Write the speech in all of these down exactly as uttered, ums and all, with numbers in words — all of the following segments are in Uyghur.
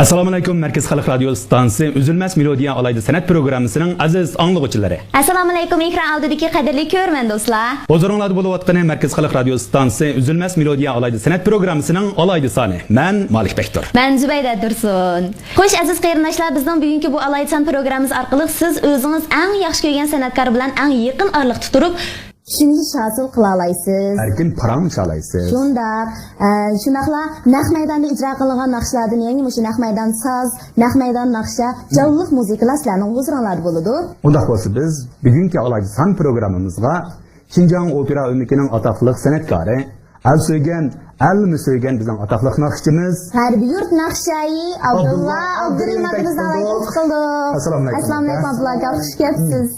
ئەسسالامۇئەلەيكۇم، مەركىزىي خەلق رادىيو ئىستانسىسى ئۈزۈلمەس مېلودىيە ئالاھىدە سەنئەت پروگراممىسىنىڭ ئەزىز ئاڭلىغۇچىلىرى. ئەسسالامۇئەلەيكۇم، ئېكران ئالدىدىكى قەدىرلىك كۆرۈرمەن دوستلار. ھۇزۇرۇڭلاردا بولۇۋاتقىنى مەركىزىي خەلق رادىيو ئىستانسىسى ئۈزۈلمەس مېلودىيە ئالاھىدە سەنئەت پروگراممىسىنىڭ ئالاھىدە سانى. مەن مالىك بەكتۇر. مەن زۇبەيدە تۇرسۇن. خوش، ئەزىز قېرىنداشلار، بىزنىڭ بۈگۈنكى بۇ ئالاھىدە سان پروگراممىمىز ئارقىلىق سىز ئۆزىڭىز ئەڭ ياخشى كۆرگەن سەنئەتكار بىلەن ئەڭ يېقىن ئارىلىقتا تۇرۇپ، چۈشىنىش ھاسىل قىلالايسىز. ئەركىن پاراڭلىشالايسىز. شۇنداق. ئە، شۇنداقلا نەق مەيداندا ئىجرا قىلىنغان ناخشىلاردىن، يەنى مۇشۇ نەق مەيدان ساز، نەق مەيدان ناخشا، جانلىق مۇزىكىلار سىلەرنىڭ ھۇزۇرۇڭلاردا بولىدۇ. ئۇنداق بولسا، بىز بۈگۈنكى ئالاھىدە سان پروگراممىمىزغا شىنجاڭ ئوپېرا ئۆمىكىنىڭ ئاتاقلىق سەنئەتكارى، ئەل سۆيگەن، ئەلمۇ سۆيگەن بىزنىڭ ئاتاقلىق ناخشىچىمىز غەربىي يۇرت ناخشايى ئابدۇللا ئابدۇللا ئابدۇرېھىم ئابدۇرېھىم ئاكىمىزنى ئالاھىدە تەكلىپ قىلدۇق. ئەسسالامۇئەلەيكۇم. ئەسسالامۇئەلەيكۇم، ئابدۇللا ئاكا، خۇش كەپسىز.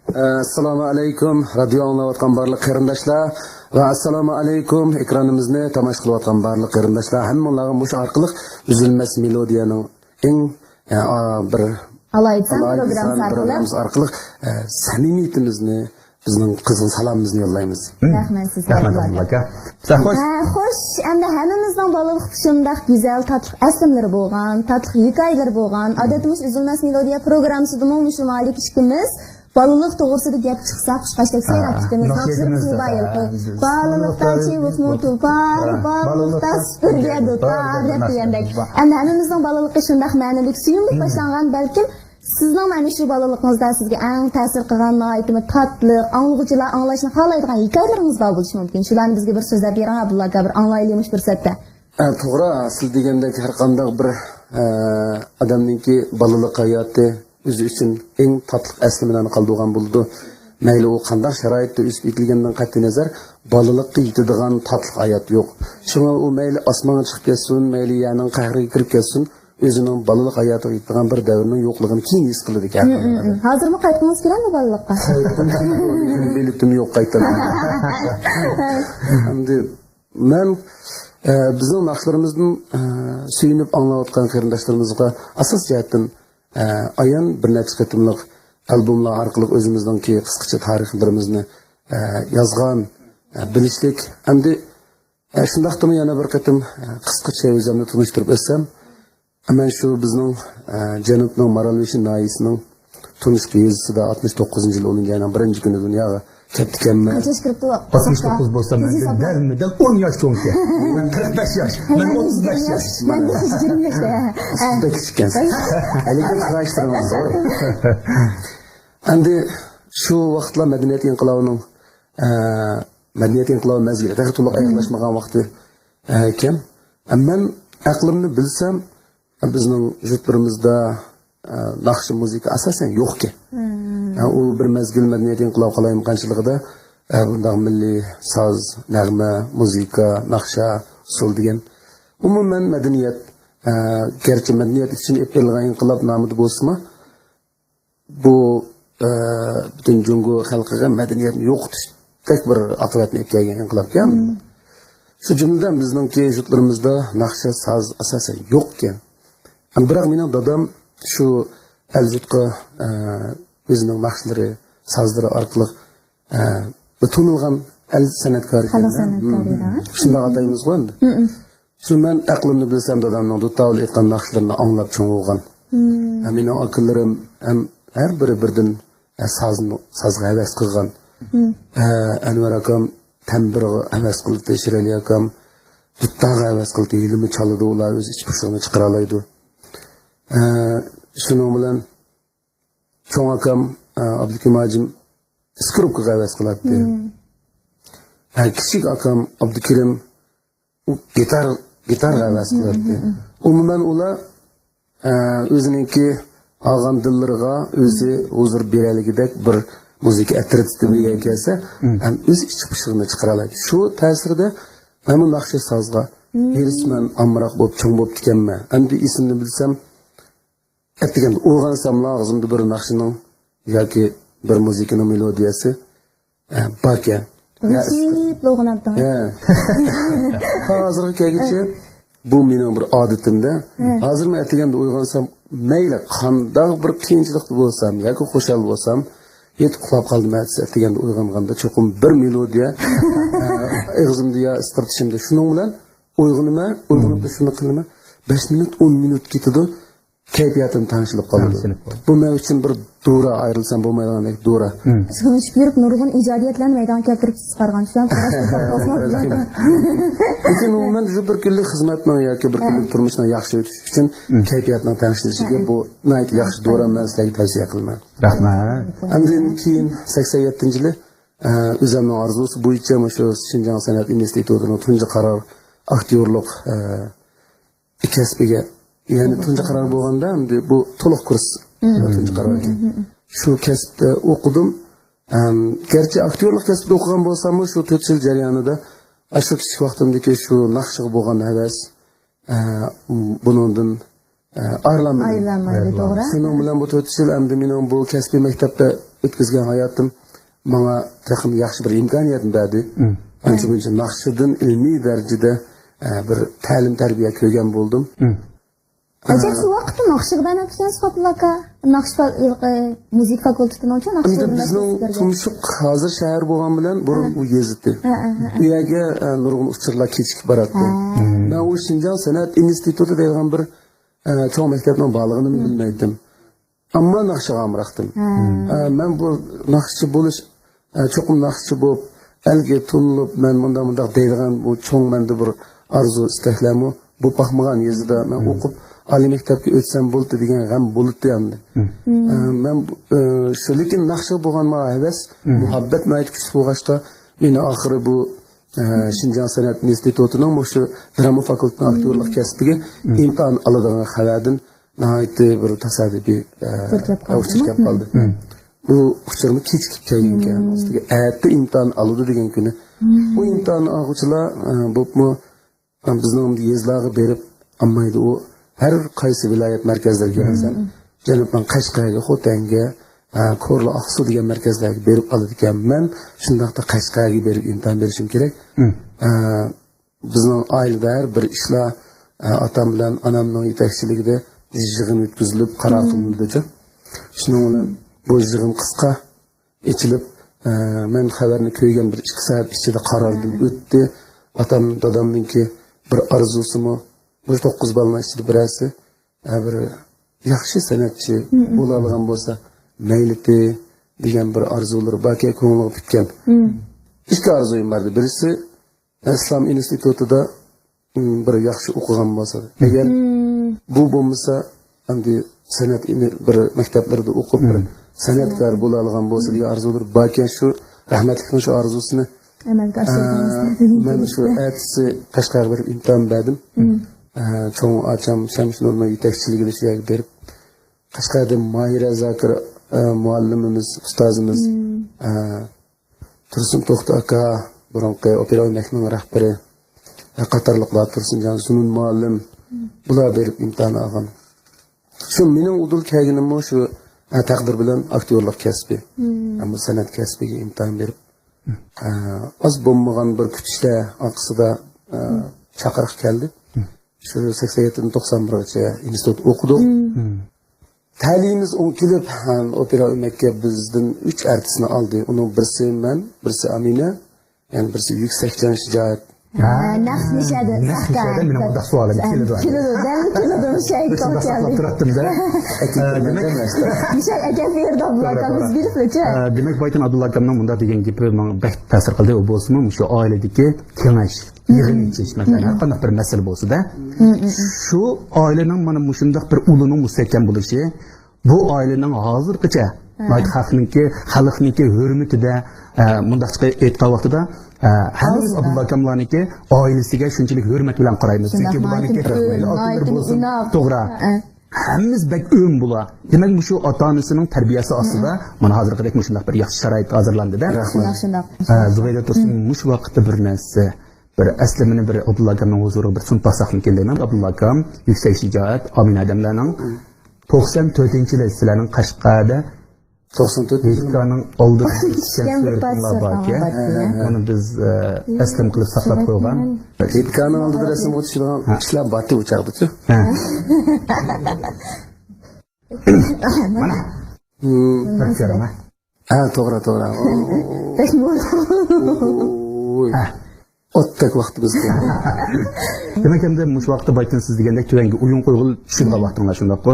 ئەسسالامۇ ئەلەيكۇم، رادىيو ئاڭلاۋاتقان بارلىق قېرىنداشلار ۋە ئەسسالامۇ ئەلەيكۇم، ئېكرانىمىزنى تاماشا قىلىۋاتقان بارلىق قېرىنداشلار، ھەممىڭلارغا مۇشۇ ئارقىلىق ئۈزۈلمەس مېلودىيەنىڭ ئەڭ، ئە، ئا، بىر ئالاھىدە سان ئالاھىدە سان پروگراممىسى ئارقىلىق پروگراممىسى ئارقىلىق، ئە، سەمىمىيىتىمىزنى، بىزنىڭ قىزغىن سالامىمىزنى يوللايمىز. رەھمەت سىزگە، رەھمەت، ئابدۇللا ئابدۇللا ئاكا. ئاكا. سەن خوش. ھە، خوش، ئەمدى ھەممىمىزنىڭ بالىلىقتا شۇنداق گۈزەل، تاتلىق ئەسلىمىلىرى بولغان، تاتلىق ھېكايىلىرى بولغان. ئادەتتە مۇشۇ ئۈزۈلمەس مېلودىيە پروگراممىسىدىمۇ مۇشۇ مالىك ئىككىمىز بالىلىق توغرىسىدا گەپ چىقسا، قۇشقاچتەك سايراپ كېتىمىز. ناخشىلىرىمىز بار. بالىلىقتا چىۋىقمۇ تۇپار، بالىلىقتا سۈپۈرگە دۇتار دەپ دېگەندەك. ئەمدى ھەممىمىزنىڭ بالىلىقى شۇنداق مەنىلىك، سۆيۈملۈك باشلانغان. بەلكىم سىزنىڭ مانا شۇ بالىلىقىڭىزدا سىزگە ئەڭ تەسىر قىلغان، ناھايىتىمۇ تاتلىق، ئاڭلىغۇچىلار ئاڭلاشنى خالايدىغان ھېكايىلىرىڭىز بار بولۇشى مۇمكىن. شۇلارنى بىزگە بىر سۆزلەپ بېرىڭ، ئابدۇللا ئاكا، بىر ئاڭلايلى مۇشۇ پۇرسەتتە. ئە، توغرا، سىز دېگەندەك ھەر قانداق بىر، ئە، ئادەمنىڭكى بالىلىق ھاياتى ئۆزى ئۈچۈن ئەڭ تاتلىق ئەسلىمىلەرنى قالدۇرغان بولىدۇ. مەيلى ئۇ قانداق شارائىتتا ئۆسۈپ يېتىلگەندىن قەتئىينەزەر، بالىلىققا يېتىدىغان تاتلىق ھايات يوق. شۇڭا ئۇ مەيلى ئاسمانغا چىقىپ كەتسۇن، مەيلى يەرنىڭ قەھرىگە كىرىپ كەتسۇن، ئۆزىنىڭ بالىلىق ھاياتىغا يېتىدىغان بىر دەۋرنىڭ يوقلۇغىنى كېيىن ھېس قىلىدىكەن. ھازىرمۇ قايتقۇڭىز كېلەمدۇ بالىلىققا؟ قايتقۇم كېلىدۇ، بېلىتىم يوق قايتىدىغان. ئەمدى مەن، ئە، بىزنىڭ ناخشىلىرىمىزدىن، ئە، سۆيۈنۈپ ئاڭلاۋاتقان قېرىنداشلىرىمىزغا ئاساسىي جەھەتتىن، ئە، ئايان بىر نەچچە قېتىملىق ئالبوملار ئارقىلىق ئۆزىمىزنىڭكى قىسقىچە تارىخلىرىمىزنى، ئە، يازغان، ئە، بىلىشلىك. ئەمدى، ئە، شۇنداقتىمۇ يەنە بىر قېتىم، ئە، قىسقىچە ئۆزۈمنى تونۇشتۇرۇپ ئۆتسەم، مەن شۇ بىزنىڭ، ئە، جەنۇبنىڭ مارالبېشى ناھىيەسىنىڭ تۇنجۇقى يېزىسىدا ئاتمىش توققۇزىنچى يىل ئونىنچى ئاينىڭ بىرىنچى كۈنى دۇنياغا كەپتىكەنمەن. قانچە ياش كىرىپتۇ؟ ئاتمىش توققۇز بولسا، مەن دەل، دەل ئون ياش چوڭكەن. مەن قىرىق بەش ياش. مەن ئوتتۇز بەش ياش. مەن يىگىرمە ياش. سىز بەك كىچىككەنسىز. لېكىن قاراشلىرىڭىز زور. ئەمدى شۇ ۋاقىتلار مەدەنىيەت ئىنقىلابىنىڭ، ئە، مەدەنىيەت ئىنقىلابى مەزگىلى تېخى تولۇق ئاياغلاشمىغان ۋاقتى، ئە، ئىكەن. مەن ئەقلىمنى بىلسەم، بىزنىڭ يۇرتلىرىمىزدا، ئە، ناخشا مۇزىكا ئاساسەن يوقكەن. ئە، ئۇ بىر مەزگىل مەدەنىيەت ئىنقىلابى قالايمىقانچىلىقىدا، ئە، بۇنداق مىللىي ساز، نەغمە، مۇزىكا، ناخشا، ئۇسسۇل دېگەن ئومۇمەن مەدەنىيەت، ئە، گەرچە مەدەنىيەت ئۈچۈن ئېلىپ بېرىلغان ئىنقىلاب نامىدا بولسىمۇ، بۇ، ئە، پۈتۈن جۇڭگو خەلقىگە مەدەنىيەتنى يوقىتىشتەك بىر ئاقىۋەتنى ئېلىپ كەلگەن ئىنقىلابكەن. شۇ جۈملىدىن بىزنىڭكى يۇرتلىرىمىزدا ناخشا، ساز ئاساسەن يوقكەن. بىراق مېنىڭ دادام شۇ ئەل-يۇرتقا، ئە، ئۆزىنىڭ ناخشىلىرى، سازلىرى ئارقىلىق، ئە، بىر تونۇلغان ئەل سەنئەتكارى. خەلق سەنئەتكارى. شۇنداق ئاتايمىزغۇ ئەمدى. شۇ مەن ئەقلىمنى بىلسەم، دادامنىڭ دۇتاۋۇل ئېيتقان ناخشىلىرىنى ئاڭلاپ چوڭ بولغان. ھەم مېنىڭ ئاكىلىرىم ھەم ھەر بىرى بىردىن، ئە، سازنى، سازغا ھەۋەس قىلغان. ئە، ئەنۋەر ئاكام تەمبۇرغا ھەۋەس قىلاتتى، شېرئەلى ئاكام دۇتاغا ھەۋەس قىلاتتى، ھېلىمۇ چالىدۇ، ئۇلار ئۆز ئىچ پۇشۇقىنى چىقىرالايدۇ. ئە، شۇنىڭ بىلەن چوڭ ئاكام، ئە، ئابدۇكېرىم ھاجىم ئىسكرۇپكىغا ھەۋەس قىلاتتى. ئە، كىچىك ئاكام ئابدۇكېرىم ئۇ گىتار، گىتارغا ھەۋەس قىلاتتى. ئومۇمەن ئۇلار، ئە، ئۆزىنىڭكى ئالغان دىللىرىغا ئۆزى ھۇزۇر بېرەلىگۈدەك بىر مۇزىكا ئەترىتى بىلگەن كەلسە، ھەم ئۆز ئىچ پۇشۇقىنى چىقىرالايدۇ. شۇ تەسىرىدە مەنمۇ ناخشا سازغا ھېرىسمەن، ئامراق بولۇپ چوڭ بولۇپ كېتىكەنمەن. ئەمدى ئېسىمنى بىلسەم، ئەتىگەندە ئويغانساملا ئاغزىمدا بىر ناخشىنىڭ ياكى بىر مۇزىكىنىڭ مېلودىيەسى، ئە، باركەن. غىشىپلا ئويغىناتتىڭىز. ھە. ھازىرغا كەلگۈچە بۇ مېنىڭ بىر ئادىتىمدە. ھازىر مەن ئەتىگەندە ئويغانسام، مەيلى قانداق بىر قىيىنچىلىقتا بولسام ياكى خۇشال بولسام، يېتىپ ئۇخلاپ قالدىم، ئەتىسى ئەتىگەندە ئويغانغاندا چوقۇم بىر مېلودىيە، ئە، ئېغىزىمدا يا ئىسقىرتىشىمدا. شۇنىڭ بىلەن ئويغىنىمەن، ئويغىنىپ شۇنى قىلىمەن. بەش مىنۇت، ئون مىنۇت كېتىدۇ، كەيپىياتىم تەڭشىلىپ قالىدۇ. تەڭشىلىپ قالىدۇ. بۇ مەن ئۈچۈن بىر دورا، ئايرىلسام بولمايدىغاندەك دورا. سىغىنىشىپ يۈرۈپ نۇرغۇن ئىجادىيەتلەرنى مەيدانغا كەلتۈرۈپ چىقارغان شۇ. لېكىن ئومۇمەن شۇ بىر كۈنلۈك خىزمەتنىڭ ياكى بىر كۈنلۈك تۇرمۇشنىڭ ياخشى ئۆتۈشى ئۈچۈن كەيپىياتنىڭ تەڭشىلىشىگە بۇ ناھايىتى ياخشى دورا، مەن سىلەرگە تەۋسىيە قىلىمەن. رەھمەت. ئاندىن كېيىن سەكسەن يەتتىنچى يىلى، ئە، ئۆزۈمنىڭ ئارزۇسى بويىچە مۇشۇ شىنجاڭ سەنئەت ئىنستىتۇتىنىڭ تۇنجى قارار ئاكتيورلۇق، ئە، كەسپىگە، يەنى تۇنجى قارار بولغاندا، ئەمدى بۇ تولۇق كۇرس، تۇنجى قارار. شۇ كەسىپتە ئوقۇدۇم. ئەم، گەرچە ئاكتيورلۇق كەسپىدە ئوقۇغان بولساممۇ، شۇ تۆت يىل جەريانىدا، ئاشۇ كىچىك ۋاقتىمدىكى شۇ ناخشىغا بولغان ھەۋەس، ئە، بۇنىڭدىن، ئە، ئايرىلالمىدىم. ئايرىلالمايدۇ، توغرا. شۇنىڭ بىلەن بۇ تۆت يىل ئەمدى مېنىڭ بۇ كەسپىي مەكتەپتە ئۆتكۈزگەن ھاياتىم ماڭا تېخىمۇ ياخشى بىر ئىمكانىيەتنى بەردى. ئانچە مۇنچە ناخشىدىن ئىلمىي دەرىجىدە، ئە، بىر تەلىم-تەربىيە كۆرگەن بولدۇم. ئەجەب، شۇ ۋاقىتتا ناخشىغا بەرمەپتىكەنسىز، ئابدۇللا ئاكا؟ ناخشا فا-، ئە، مۇزىكا فاكۇلتېتىنىڭچۇ ناخشا ئەمدى بىزنىڭ تۇمشۇق ھازىر شەھەر بولغان بىلەن بۇرۇن ئۇ يېزىتى. ئۇ يەرگە، ئە، نۇرغۇن ئۇچۇرلار كېچىكىپ باراتتى. مەن ئۇ شىنجاڭ سەنئەت ئىنستىتۇتى دەيدىغان بىر، ئە، چوڭ مەكتەپنىڭ بارلىقىنىمۇ بىلمەيتتىم. ئەمما ناخشىغا ئامراقتىم. ئە، مەن بۇ ناخشىچى بولۇش، ئە، چوقۇم ناخشىچى بولۇپ، ئەلگە تونۇلۇپ، مەن مۇنداق، مۇنداق دەيدىغان بۇ چوڭ مەندە بىر ئارزۇ، ئىستەكلەرمۇ بولۇپ باقمىغان. يېزىدا مەن ئوقۇپ، ئالىي مەكتەپكە ئۆتسەم بولدى دېگەن غەم بولۇتتى ئەمدى. ئە، مەن، ئە، شۇ، لېكىن ناخشىغا بولغان ماڭا ھەۋەس، مۇھەببەت ناھايىتى كۈچلۈك بولغاچقا، مېنى ئاخىرى بۇ، ئە، شىنجاڭ سەنئەت ئىنستىتۇتىنىڭ مۇشۇ دراما فاكۇلتېتىنىڭ ئاكتيورلۇق كەسپىگە ئىمتىھان ئالىدىغان خەۋەردىن ناھايىتى بىر تاسادىپىي، ئە، ئۇچۇر كەپ قالدى. ئۇچۇر كەپ قالدى. بۇ ئۇچۇرمۇ كېچىكىپ كەلگەنكەن. ئەتە ئىمتىھان ئالىدۇ دېگەن كۈنى. بۇ ئىمتىھان ئالغۇچىلار، ئە، بولۇپمۇ، ئە، بىزنىڭ يېزىلارغا بېرىپ ئالمايدۇ. ئۇ ھەر قايسى ۋىلايەت مەركەزلىرىگە، مەسىلەن، جەنۇبنىڭ قەشقەرگە، خوتەنگە، ئە، كورلا، ئاقسۇ دېگەن مەركەزلەرگە بېرىپ ئالىدىكەن. مەن شۇنداقتا قەشقەرگە بېرىپ ئىمتىھان بېرىشىم كېرەك. ئە، بىزنىڭ ئائىلىدە ھەر بىر ئىشلار، ئە، ئاتام بىلەن ئانامنىڭ يېتەكچىلىكىدە يىغىن ئۆتكۈزۈلۈپ، قارار قىلىنىدىچۇ. شۇنىڭ بىلەن بۇ يىغىن قىسقا ئېچىلىپ، ئە، مەن خەۋەرنى كۆرگەن بىر ئىككى سائەت ئىچىدە قاراردىن ئۆتتى. ئاتام، دادامنىڭكى بىر ئارزۇسىمۇ، بۇ توققۇز بالىنىڭ ئىچىدە بىرەرسى، ئە، بىر ياخشى سەنئەتچى بولالىغان بولسا مەيلىتى دېگەن بىر ئارزۇلىرى باركەن، كۆڭلىگە پۈتكەن. ئىككى ئارزۇيۇم بار ئىدى. بىرسى، ئىسلام ئىنستىتۇتىدا، م، بىر ياخشى ئوقۇغان بولسا. ئەگەر بۇ بولمىسا، ئەمدى سەنئەت ئىنى-، بىر مەكتەپلەردە ئوقۇپ، بىر سەنئەتكار بولالىغان بولسا دېگەن ئارزۇلىرى باركەن، شۇ رەھمەتلىكنىڭ شۇ ئارزۇسىنى، ئە، مەن شۇ ئەتىسى قەشقەرگە بېرىپ ئىمتىھان بەردىم. ئە، چوڭ ئاچام شەمشىنۇرنىڭ يېتەكچىلىكىدە شۇ يەرگە بېرىپ، قەشقەردىن ماھىرە زاكىر، ئە، مۇئەللىمىمىز، ئۇستازىمىز، ئە، تۇرسۇن توختى ئاكا، بۇرۇنقى ئوپېرا ئۆمەكنىڭ رەھبىرى، ئە، قاتارلىقلار، تۇرسۇنجان زۇنۇن مۇئەللىم، بۇلار بېرىپ ئىمتىھان ئالغان. شۇ مېنىڭ ئۇدۇل كەلگىنىممۇ شۇ، ئە، تەقدىر بىلەن ئاكتيورلۇق كەسپى، ئەمما سەنئەت كەسپىگە ئىمتىھان بېرىپ، ئە، ئاز بولمىغان بىر كۈتۈشلەر ئارقىسىدا، ئە، چاقىرىق كەلدى. شۇ سەكسەن يەتتىدىن توقسان بىرگىچە ئىنستىتۇت ئوقۇدۇق. تەلىيىمىز ئوڭ كېلىپ، ھەم ئوپېرا ئۆمەككە بىزدىن ئۈچ ئارتىسنى ئالدى. ئۇنىڭ بىرسى مەن، بىرسى ئامىنە، يەنە بىرسى يۈكسەكجان شىجائەت. ھە، نەق نىشاندا، نەق نىشاندا مېنىڭ مۇنداق سوئالىم كېلىدۇ. كېلىدۇ، دەل كېلىدۇ، مۇشۇ ئەيىبكە كەلدى. تۇراتتىم-دە. دېمەك، مۇشۇ ئەيىبكە بېرىدۇ، ئابدۇللا ئاكا، بىز بىلىپلىچە. ئە، دېمەك، بايىتىن ئابدۇللا ئاكامنىڭ مۇنداق دېگەن گېپى ماڭا بەك تەسىر قىلدى. ئۇ بولسىمۇ مۇشۇ ئائىلىدىكى كېڭەش، يىغىن ئېچىش، مەسىلەن، ھەر قانداق بىر مەسىلە بولسىدە، شۇ ئائىلىنىڭ مانا مۇشۇنداق بىر ئۇلىنىڭ مۇستەھكەم بولۇشى، بۇ ئائىلىنىڭ ھازىرغىچە ناھايىتى خەقنىڭكى، خەلقنىڭكى ھۆرمىتىدە، ئە، مۇنداقچە ئېيتقان ۋاقتىدا، ئە، ھەممىمىز ئابدۇللا ئاكاملارنىڭكى ئائىلىسىگە شۇنچىلىك ھۆرمەت بىلەن قارايمىز. چۈنكى بۇلارنىڭكى ئاكىلىرى بولسۇن، توغرا. ھەممىمىز بەك ئۆم بۇلار. دېمەك، مۇشۇ ئاتا-ئانىسىنىڭ تەربىيەسى ئاستىدا مانا ھازىرقىدەك مۇشۇنداق بىر ياخشى شارائىت ھازىرلاندى-دە. شۇنداق، شۇنداق. ئە، زۇبەيدە تۇرسۇن، مۇشۇ ۋاقىتتا بىر نەرسە، بىر ئەسلىمىنى بىر ئابدۇللا ئاكامنىڭ ھۇزۇرىغا بىر سۇنۇپ باقساقمىكىن دەيمەن. ئابدۇللا ئاكام، يۈكسەك شىجائەت، ئامىنە ئادەملەرنىڭ توقسان تۆتىنچى يىلى سىلەرنىڭ قەشقەردە توقسان تۆتىنچى يىلى ھېيتكانىڭ ئالدىدا چۈشكەن سۈرىتىڭلار باركەن. ئۇنى بىز، ئە، ئەسلىم قىلىپ ساقلاپ قويغان. ھېيتكانىڭ ئالدىدا رەسىمگە چۈشىدىغان كىشىلەر بارتى ئۇ چاغدىچۇ. ھە. مانا. بىر كۆرۈڭ، ھە. ھە، توغرا، توغرا. ھە. ئوتتەك ۋاقتىمىز كەلدى. دېمەك، ئەمدى مۇشۇ ۋاقىتتا بايتىن سىز دېگەندەك تۆۋەنگە ئويۇن قويغىلى چۈشىدىغان ۋاقتىڭلار، شۇنداققۇ؟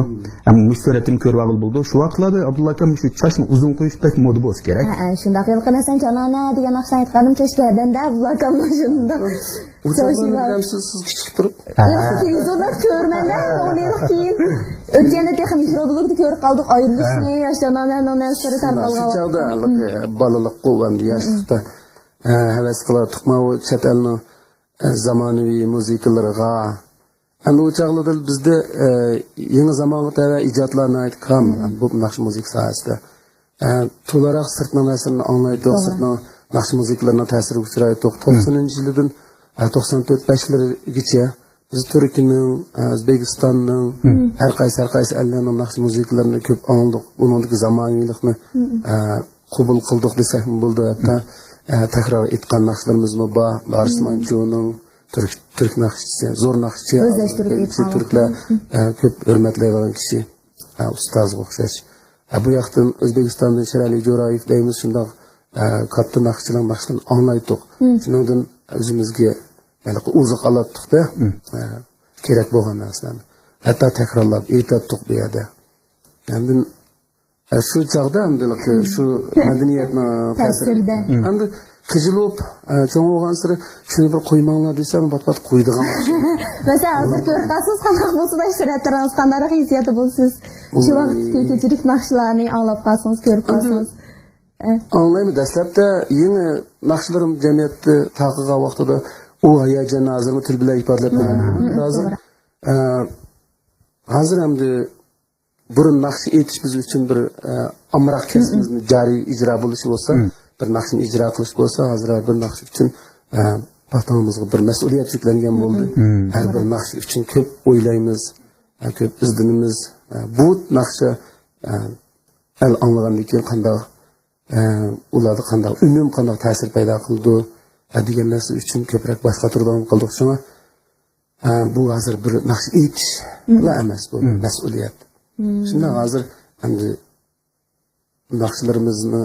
ھەم مۇشۇ سۈرەتتىن كۆرۈۋالغىلى بولىدۇ. شۇ ۋاقىتلاردا ئابدۇللا ئاكام شۇ چاچنى ئۇزۇن قويۇش بەك مودا بولسا كېرەك. ھە، ھە، شۇنداق. ھېلىقى مەسىلەن، جانانە دېگەن ناخشىنى ئېيتقاندا چاچ گەدەندە ئابدۇللا ئاكام شۇنداق. ئۇ چاغدا بىلەمسىز، سىز كىچىك تۇرۇپ. ھە. ھېلىقى تېلېۋىزورلاردا كۆرىمەن-دە، ئۇنى كېيىن ئۆتكەندە تېخى مىكروبلوگدا كۆرۈپ قالدۇق، ئايرىلىشنى، ھە، ياش جانانەنىڭ نەرسىلىرى شۇنداق، شۇ تارقالغان چاغدا ۋاقىتتا. ھېلىقى بالىلىققۇ ئەمدى ياشلىقتا، ھە، ھەۋەس قىلاتتۇقمۇ، ئۇ چەت ئەلنىڭ، ئە، زامانىۋى مۇزىكىلىرىغا. ئەمدى ئۇ چاغلاردا بىزدە، ئە، يېڭى زامانغا تەۋە ئىجادلار ناھايىتى كام، بۇ ناخشا مۇزىكا ساھەسىدە. ئە، تولاراق سىرتنىڭ نەرسىلىرىنى ئاڭلايتتۇق، توغرا، سىرتنىڭ ناخشا مۇزىكىلىرىنىڭ تەسىرىگە ئۇچرايتتۇق. توقسىنىنچى يىلىدىن، ئە، توقسان تۆت بەشلىرىگىچە بىز تۈركىيەنىڭ، ئە، ئۆزبېكىستاننىڭ، ھەر قايسى، ھەر قايسى ئەللەرنىڭ ناخشا مۇزىكىلىرىنى كۆپ ئاڭلىدۇق. ئۇنىڭدىكى زامانىۋىلىقنى، ئە، قوبۇل قىلدۇق دېسەكمۇ بولىدۇ. ھەتتا، ئە، تەكرار ئېيتقان ناخشىلىرىمىزمۇ بار. بارىس مانچۇنىڭ تۈرك، تۈرك ناخشىچىسى، زور ناخشىچى، ئۆزلەشتۈرۈپ ئېيتقان تۈركلەر، ئە، كۆپ ھۆرمەتلەيدىغان كىشى، ئە، ئۇستازغا ئوخشاش. ئە، بۇ ياقتىن ئۆزبېكىستاندىن شېرئەلى جورايېف دەيمىز، شۇنداق، ئە، كاتتا ناخشىچىلارنىڭ ناخشىلىرىنى ئاڭلايتتۇق. شۇنىڭدىن ئۆزىمىزگە ھېلىقى ئوزۇق ئالاتتۇق-دە، ئە، كېرەك بولغان نەرسىلەرنى. ھەتتا تەكرارلاپ ئېيتاتتۇق بۇ يەردە. ئاندىن ئە، شۇ چاغدا ئەمدى شۇ مەدەنىيەتنىڭ تەسىرى. تەسىرىدە. ئەمدى قىجىلىپ، ئە، چوڭ بولغانسېرى شۇنى بىر قويماڭلار دېسەم، پات-پات قويىدىغان. مەسىلەن، ھازىر كۆرۈپ قالسىڭىز، قانداق بولسۇن، ئەشرەتلىرىڭىز قانداقراق ھېسسىياتتا بولىسىز؟ شۇ ۋاقىتتىكى كۆچۈرۈك ناخشىلارنى ئاڭلاپ قالسىڭىز، كۆرۈپ قالسىڭىز. ئاڭلايمەن. دەسلەپتە يېڭى ناخشىلىرىم جەمئىيەتتە تارقىغان ۋاقتىدا ئۇ ھاياجاننى ھازىرمۇ تىل بىلەن ئىپادىلەپ بېرەلمەيمەن. ھازىر، ئە، ھازىر ئەمدى بۇرۇن ناخشا ئېيتىش بىز ئۈچۈن بىر، ئە، ئامراق كەسپىمىزنى جارى ئىجرا بولۇشى بولسا، بىر ناخشىنى ئىجرا قىلىش بولسا، ھازىر ھەر بىر ناخشا ئۈچۈن، ئە، پاتىڭىمىزغا بىر مەسئۇلىيەت يۈكلەنگەن بولدى. ھەر بىر ناخشا ئۈچۈن كۆپ ئويلايمىز، ئە، كۆپ ئىزدىنىمىز. ئە، بۇ ناخشا، ئە، ئەل ئاڭلىغاندىن كېيىن قانداق، ئە، ئۇلاردا قانداق ئۈنۈم، قانداق تەسىر پەيدا قىلىدۇ، ئە، دېگەن نەرسە ئۈچۈن كۆپرەك باش قاتۇرىدىغان قىلدۇق. شۇڭا ئە، بۇ ھازىر بىر ناخشا ئېيتىشلا ئەمەس، بۇ مەسئۇلىيەت. شۇنداق ھازىر ئەمدى ناخشىلىرىمىزنى،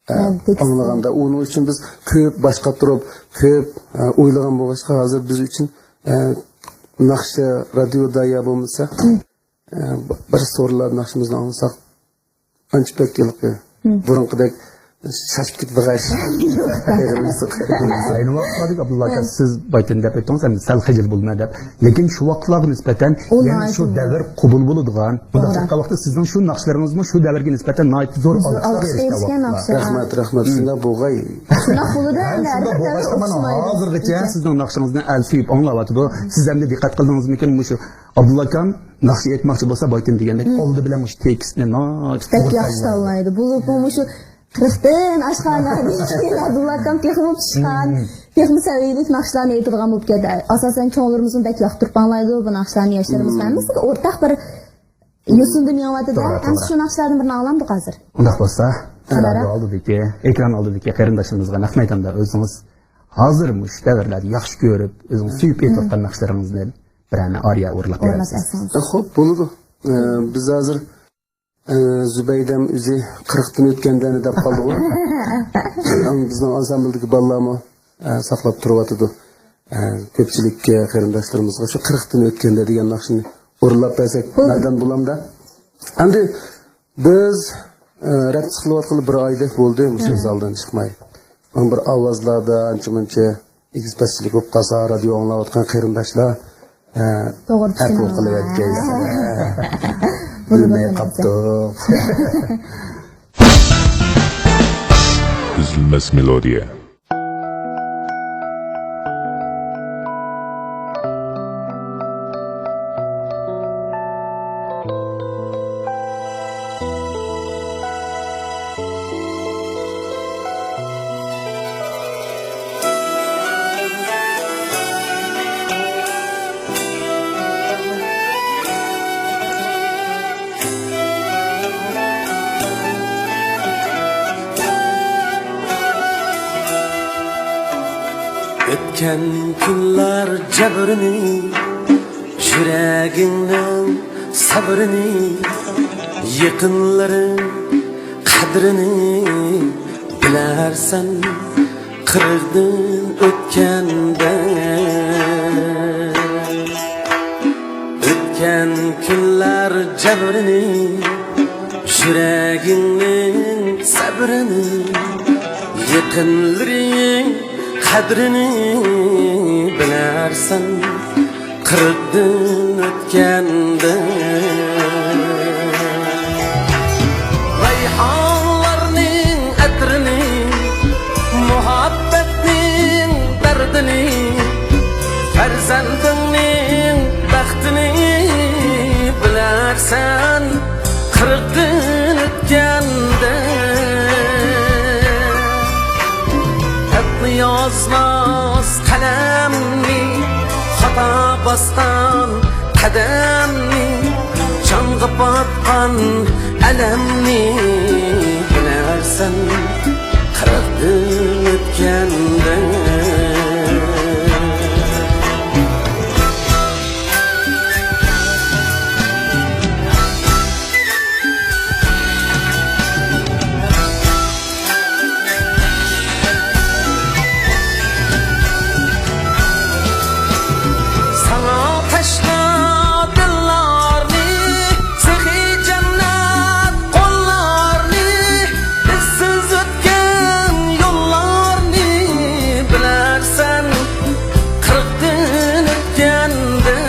ئە، ئاڭلىغاندا، ئۇنىڭ ئۈچۈن بىز كۆپ باش قاتۇرۇپ، كۆپ، ئە، ئويلىغان بولغاچقا، ھازىر بىز ئۈچۈن، ئە، ناخشا رادىيودا يا بولمىسا، ئە، بىر سورۇنلاردا ناخشىمىزنى ئاڭلىساق، ئانچە بەك ھېلىقى بۇرۇنقىدەك شاشىپ كېتىدىغان ئىش. ئەينى ۋاقىتلاردا ئابدۇللا ئاكا، سىز بايتىن دەپ ئۆتتىڭىز، ئەمدى سەل خىجىل بولىمەن دەپ. لېكىن شۇ ۋاقىتلارغا نىسبەتەن يەنە شۇ دەۋر قوبۇل بولىدىغان، بۇنداق چاققان ۋاقىتتا سىزنىڭ شۇ ناخشىلىرىڭىزمۇ شۇ دەۋرگە نىسبەتەن ناھايىتى زور ئالقىشلارغا ئېرىشكەن ناخشا. رەھمەت، رەھمەت. شۇنداق بولغاي. شۇنداق بولىدۇ، ھە، ئەمدى شۇنداق بولغاچقا مانا ھازىرغىچە سىزنىڭ ناخشىڭىزنى ئەل سۆيۈپ ئاڭلاۋاتىدۇ. سىز ئەمدى دىققەت قىلدىڭىزمىكىن مۇشۇ ئابدۇللا ئاكام ناخشا ئېيتماقچى بولسا، بايتىن دېگەندەك، ئالدى بىلەن مۇشۇ تېكىستنى ناھايىتى بەك ياخشى تاللايدۇ. بولۇپمۇ مۇشۇ قىرىقتىن ئاشقانلاردىن كېيىن ئابدۇللا ئاكام تېخىمۇ پىشقان، تېخىمۇ سەۋىيەلىك ناخشىلارنى ئېيتىدىغان بولۇپ كەتتى. ئاساسەن، چوڭلىرىمىزمۇ بەك ياقتۇرۇپ ئاڭلايدۇ بۇ ناخشىلارنى. ياشلىرىمىزغا ھەممىسىگە ئورتاق بىر يوسۇندا مېڭىۋاتىدۇ. توغرا، ھەم توغرا. شۇ ناخشىلاردىن بىرنى ئاڭلامدۇق ھازىر. ئۇنداق بولسا، رادىئو ئالدىدىكى، ئېكران ئالدىدىكى قېرىنداشلىرىمىزغا نەق مەيداندا ئۆزىڭىز ھازىر مۇشۇ دەۋرلەردە ياخشى كۆرۈپ، ئۆزىڭىز سۆيۈپ ئېيتىۋاتقان ناخشىلىرىڭىزنى بىرەرنى ئارىيە ئورۇنلاپ بېرىڭىز. ئە، خوپ، بولىدۇ. ئە، بىز ھازىر، ئە، زۇبەيدەم ئۆزى قىرىقتىن ئۆتكەندەنى دەپ قالدىغۇ. ئەم، بىزنىڭ ئانسامبىلدىكى بالىلارمۇ، ئە، ساقلاپ تۇرۇۋاتىدۇ. ئە، كۆپچىلىككە، قېرىنداشلىرىمىزغا شۇ قىرىقتىن ئۆتكەندە دېگەن ناخشىنى ئورۇنلاپ بەرسەك، مەردان بولامدا. ئەمدى بىز، ئە، رەت قىلىۋاتقىلى بىر ئايدەك بولدى مۇشۇ زالدىن چىقماي. مانا بىر ئاۋازلاردا ئانچە-مۇنچە ئېگىز-پەسلىك بولۇپ قالسا، رادىيو ئاڭلاۋاتقان قېرىنداشلار، ئە، توغرا ئەپۇ قىلىۋەتكەيسىلەر. بىلمەي قاپتۇق. ئۈزۈلمەس مېلودىيە. ئۆتكەن كۈنلەر جەبرىنى، يۈرەگىڭنىڭ سەبرىنى، يېقىنلىرىڭ قەدرىنى بىلەرسەن. قىرىقتىن ئۆتكەندە، ئۆتكەن كۈنلەر جەبرىنى، يۈرەكنىڭ سەبرىنى، يېقىنلىرىڭ قەدرىنى بىلەرسەن. قىرىقتىن ئۆتكەندە، رەيھانلارنىڭ ئەترىنى، مۇھەببەتنىڭ دەردىنى، پەرزەنتىڭنىڭ بەختىنى بىلەرسەن. قىرىقتىن ئۆتكەندە، خەتنى يازماس قەلەمنى، خاتا باسقان قەدەمنى، جانغا پاتقان ئەلەمنى بىلەرسەن. قىرىقتىن ئۆتكەندە، ساڭا تەشنا دىللارنى، سېخىي جەننەت قوللارنى، ئىزسىز ئۆتكەن يوللارنى بىلەرسەن. قىرىقتىن ئۆتكەندە،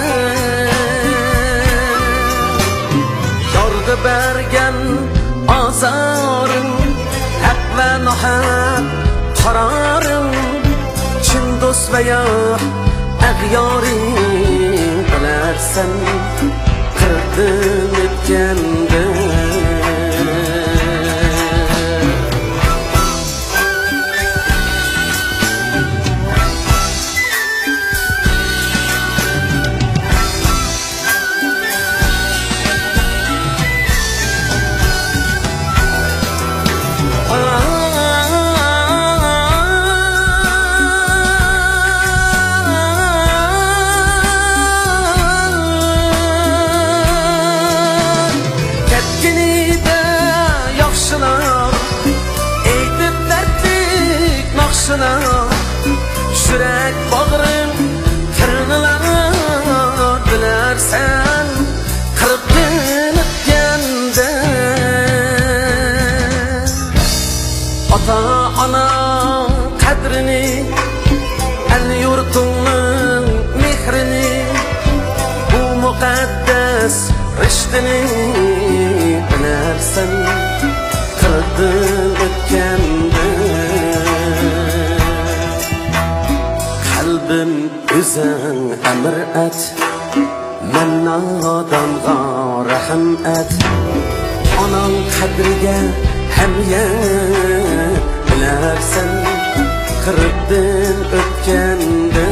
يارغا بەرگەن ئازارىڭ، ھەق ۋە ناھەق قارارىڭ، چىن دوست ۋە يا ئەغيارىڭ بىلەرسەن. قىرىقتىن ئۆتكەندە، كەتكىنىدە ياخشىلار، ئېيتىپ دەردلىك ناخشىلار، يۈرەك باغرىم تىرنىلار بىلەرسەن. قىرىقتىن ئۆتكەندە، ئاتا-ئانا قەدرىنى، ئەل-يۇرتۇڭنىڭ مېھرىنى، بۇ مۇقەددەس رىشتىنى بىلەرسەن. قىرىقتىن ئۆتكەندە، قەلبىم ئۆزۈڭ ئەمر ئەت، مەن نادانغا رەھىم ئەت. ئاناڭ قەدرىگە ھەميەر بىلەرسەن، قىرىقتىن ئۆتكەندە.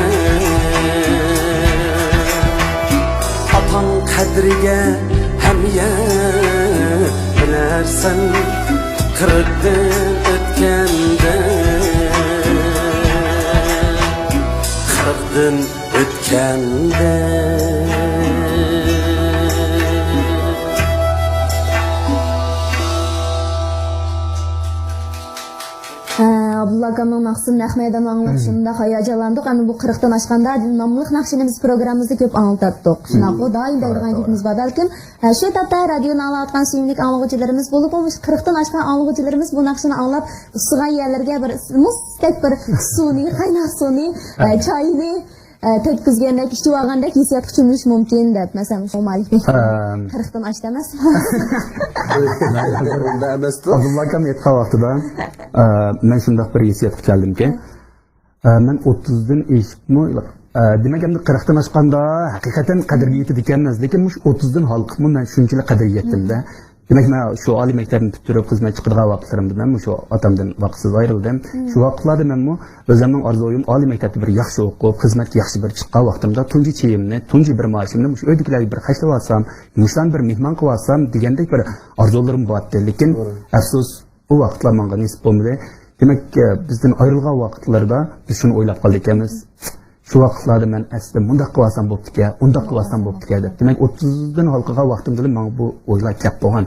ئاتاڭ قەدرىگە ھەميەر بىلەرسەن، قىرىقتىن ئۆتكەندە. قىرىقتىن ئۆتكەندە. ھە، ئابدۇللا ئاكامنىڭ ناخشىسىنى نەق مەيداندا ئاڭلاپ شۇنداق ھاياجانلاندۇق. ئەمما بۇ قىرىقتىن ئاشقاندا ناملىق ناخشىنى بىز پروگراممىمىزدا كۆپ ئاڭلىتاتتۇق. شۇنداققۇ؟ دائىم دەيدىغان گېپىمىز بار. بەلكىم ھە، شۇ تاپتا رادىيونى ئاڭلاۋاتقان سۆيۈملۈك ئاڭلىغۇچىلىرىمىز بولۇپمۇ، مۇشۇ قىرىقتىن ئاشقان ئاڭلىغۇچىلىرىمىز بۇ ناخشىنى ئاڭلاپ ئۇسسىغان يەرلىرىگە بىر مۇستەك بىر سۇنى، قايناق سۇنى، ئە، چاينى، ئە، تەگكۈزگەندەك، ئىچىۋالغاندەك ھېسسىياتقا چۆمۈلۈش مۇمكىن دەپ، مەسىلەن، مۇشۇ مالىك بەگ ئەم. قىرىقتىن ئاشتى ئەمەسمۇ؟ ئۇنداق ئەمەستۇ. ئابدۇللا ئاكام ئېيتقان ۋاقتىدا، ئە، مەن شۇنداق بىر ھېسسىياتقا كەلدىمكى، ئە، مەن ئوتتۇزدىن ئېشىپمۇ، ئە، دېمەك، ئەمدى قىرىقتىن ئاشقاندا ھەقىقەتەن قەدرىگە يېتىدىكەنمىز، لېكىن مۇشۇ ئوتتۇزدىن ھالقىپمۇ مەن شۇنچىلىك قەدرىگە يەتتىمدە. دېمەك، مەن شۇ ئالىي مەكتەپنى پۈتتۈرۈپ خىزمەتكە چىقىدىغان ۋاقىتلىرىمدا مەن مۇشۇ ئاتامدىن ۋاقىتسىز ئايرىلدىم. شۇ ۋاقىتلاردا مەنمۇ ئۆزۈمنىڭ ئارزۇيۇم ئالىي مەكتەپتە بىر ياخشى ئوقۇپ، خىزمەتكە ياخشى بىر چىققان ۋاقتىمدا تۇنجى چېيىمنى، تۇنجى بىر مائاشىمنى مۇشۇ ئۆيدىكىلەرگە بىر خەجلىۋالسام، مۇشۇلارنى بىر مېھمان قىلىۋالسام دېگەندەك بىر ئارزۇلىرىم بارتتى. لېكىن ئەپسۇس، ئۇ ۋاقىتلار ماڭا نېسىپ بولمىدى. دېمەك، بىزدىن ئايرىلغان ۋاقىتلىرىدا بىز شۇنى ئويلاپ قالىدىكەنمىز. شۇ ۋاقىتلاردا مەن ئەسلىدە مۇنداق قىلىۋالسام بوپتىكەن، ئۇنداق قىلىۋالسام بوپتىكەن دەپ. دېمەك، ئوتتۇزدىن ھالقىغان ۋاقتىمدىلا ماڭا بۇ ئويلار كەپ قالغان.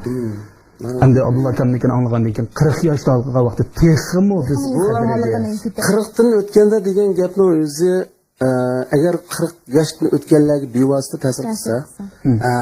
ئەمدى ئابدۇللا ئاكامنىڭكىنى ئاڭلىغاندىن كېيىن، قىرىق ياشقا ھالقىغان ۋاقىتتا تېخىمۇ بىز قەدرىگە. قىرىقتىن ئۆتكەندە دېگەن گەپنىڭ ئۆزى، ئە، ئەگەر قىرىق ياشتىن ئۆتكەنلەرگە بىۋاسىتە تەسىر قىلسا، ئە،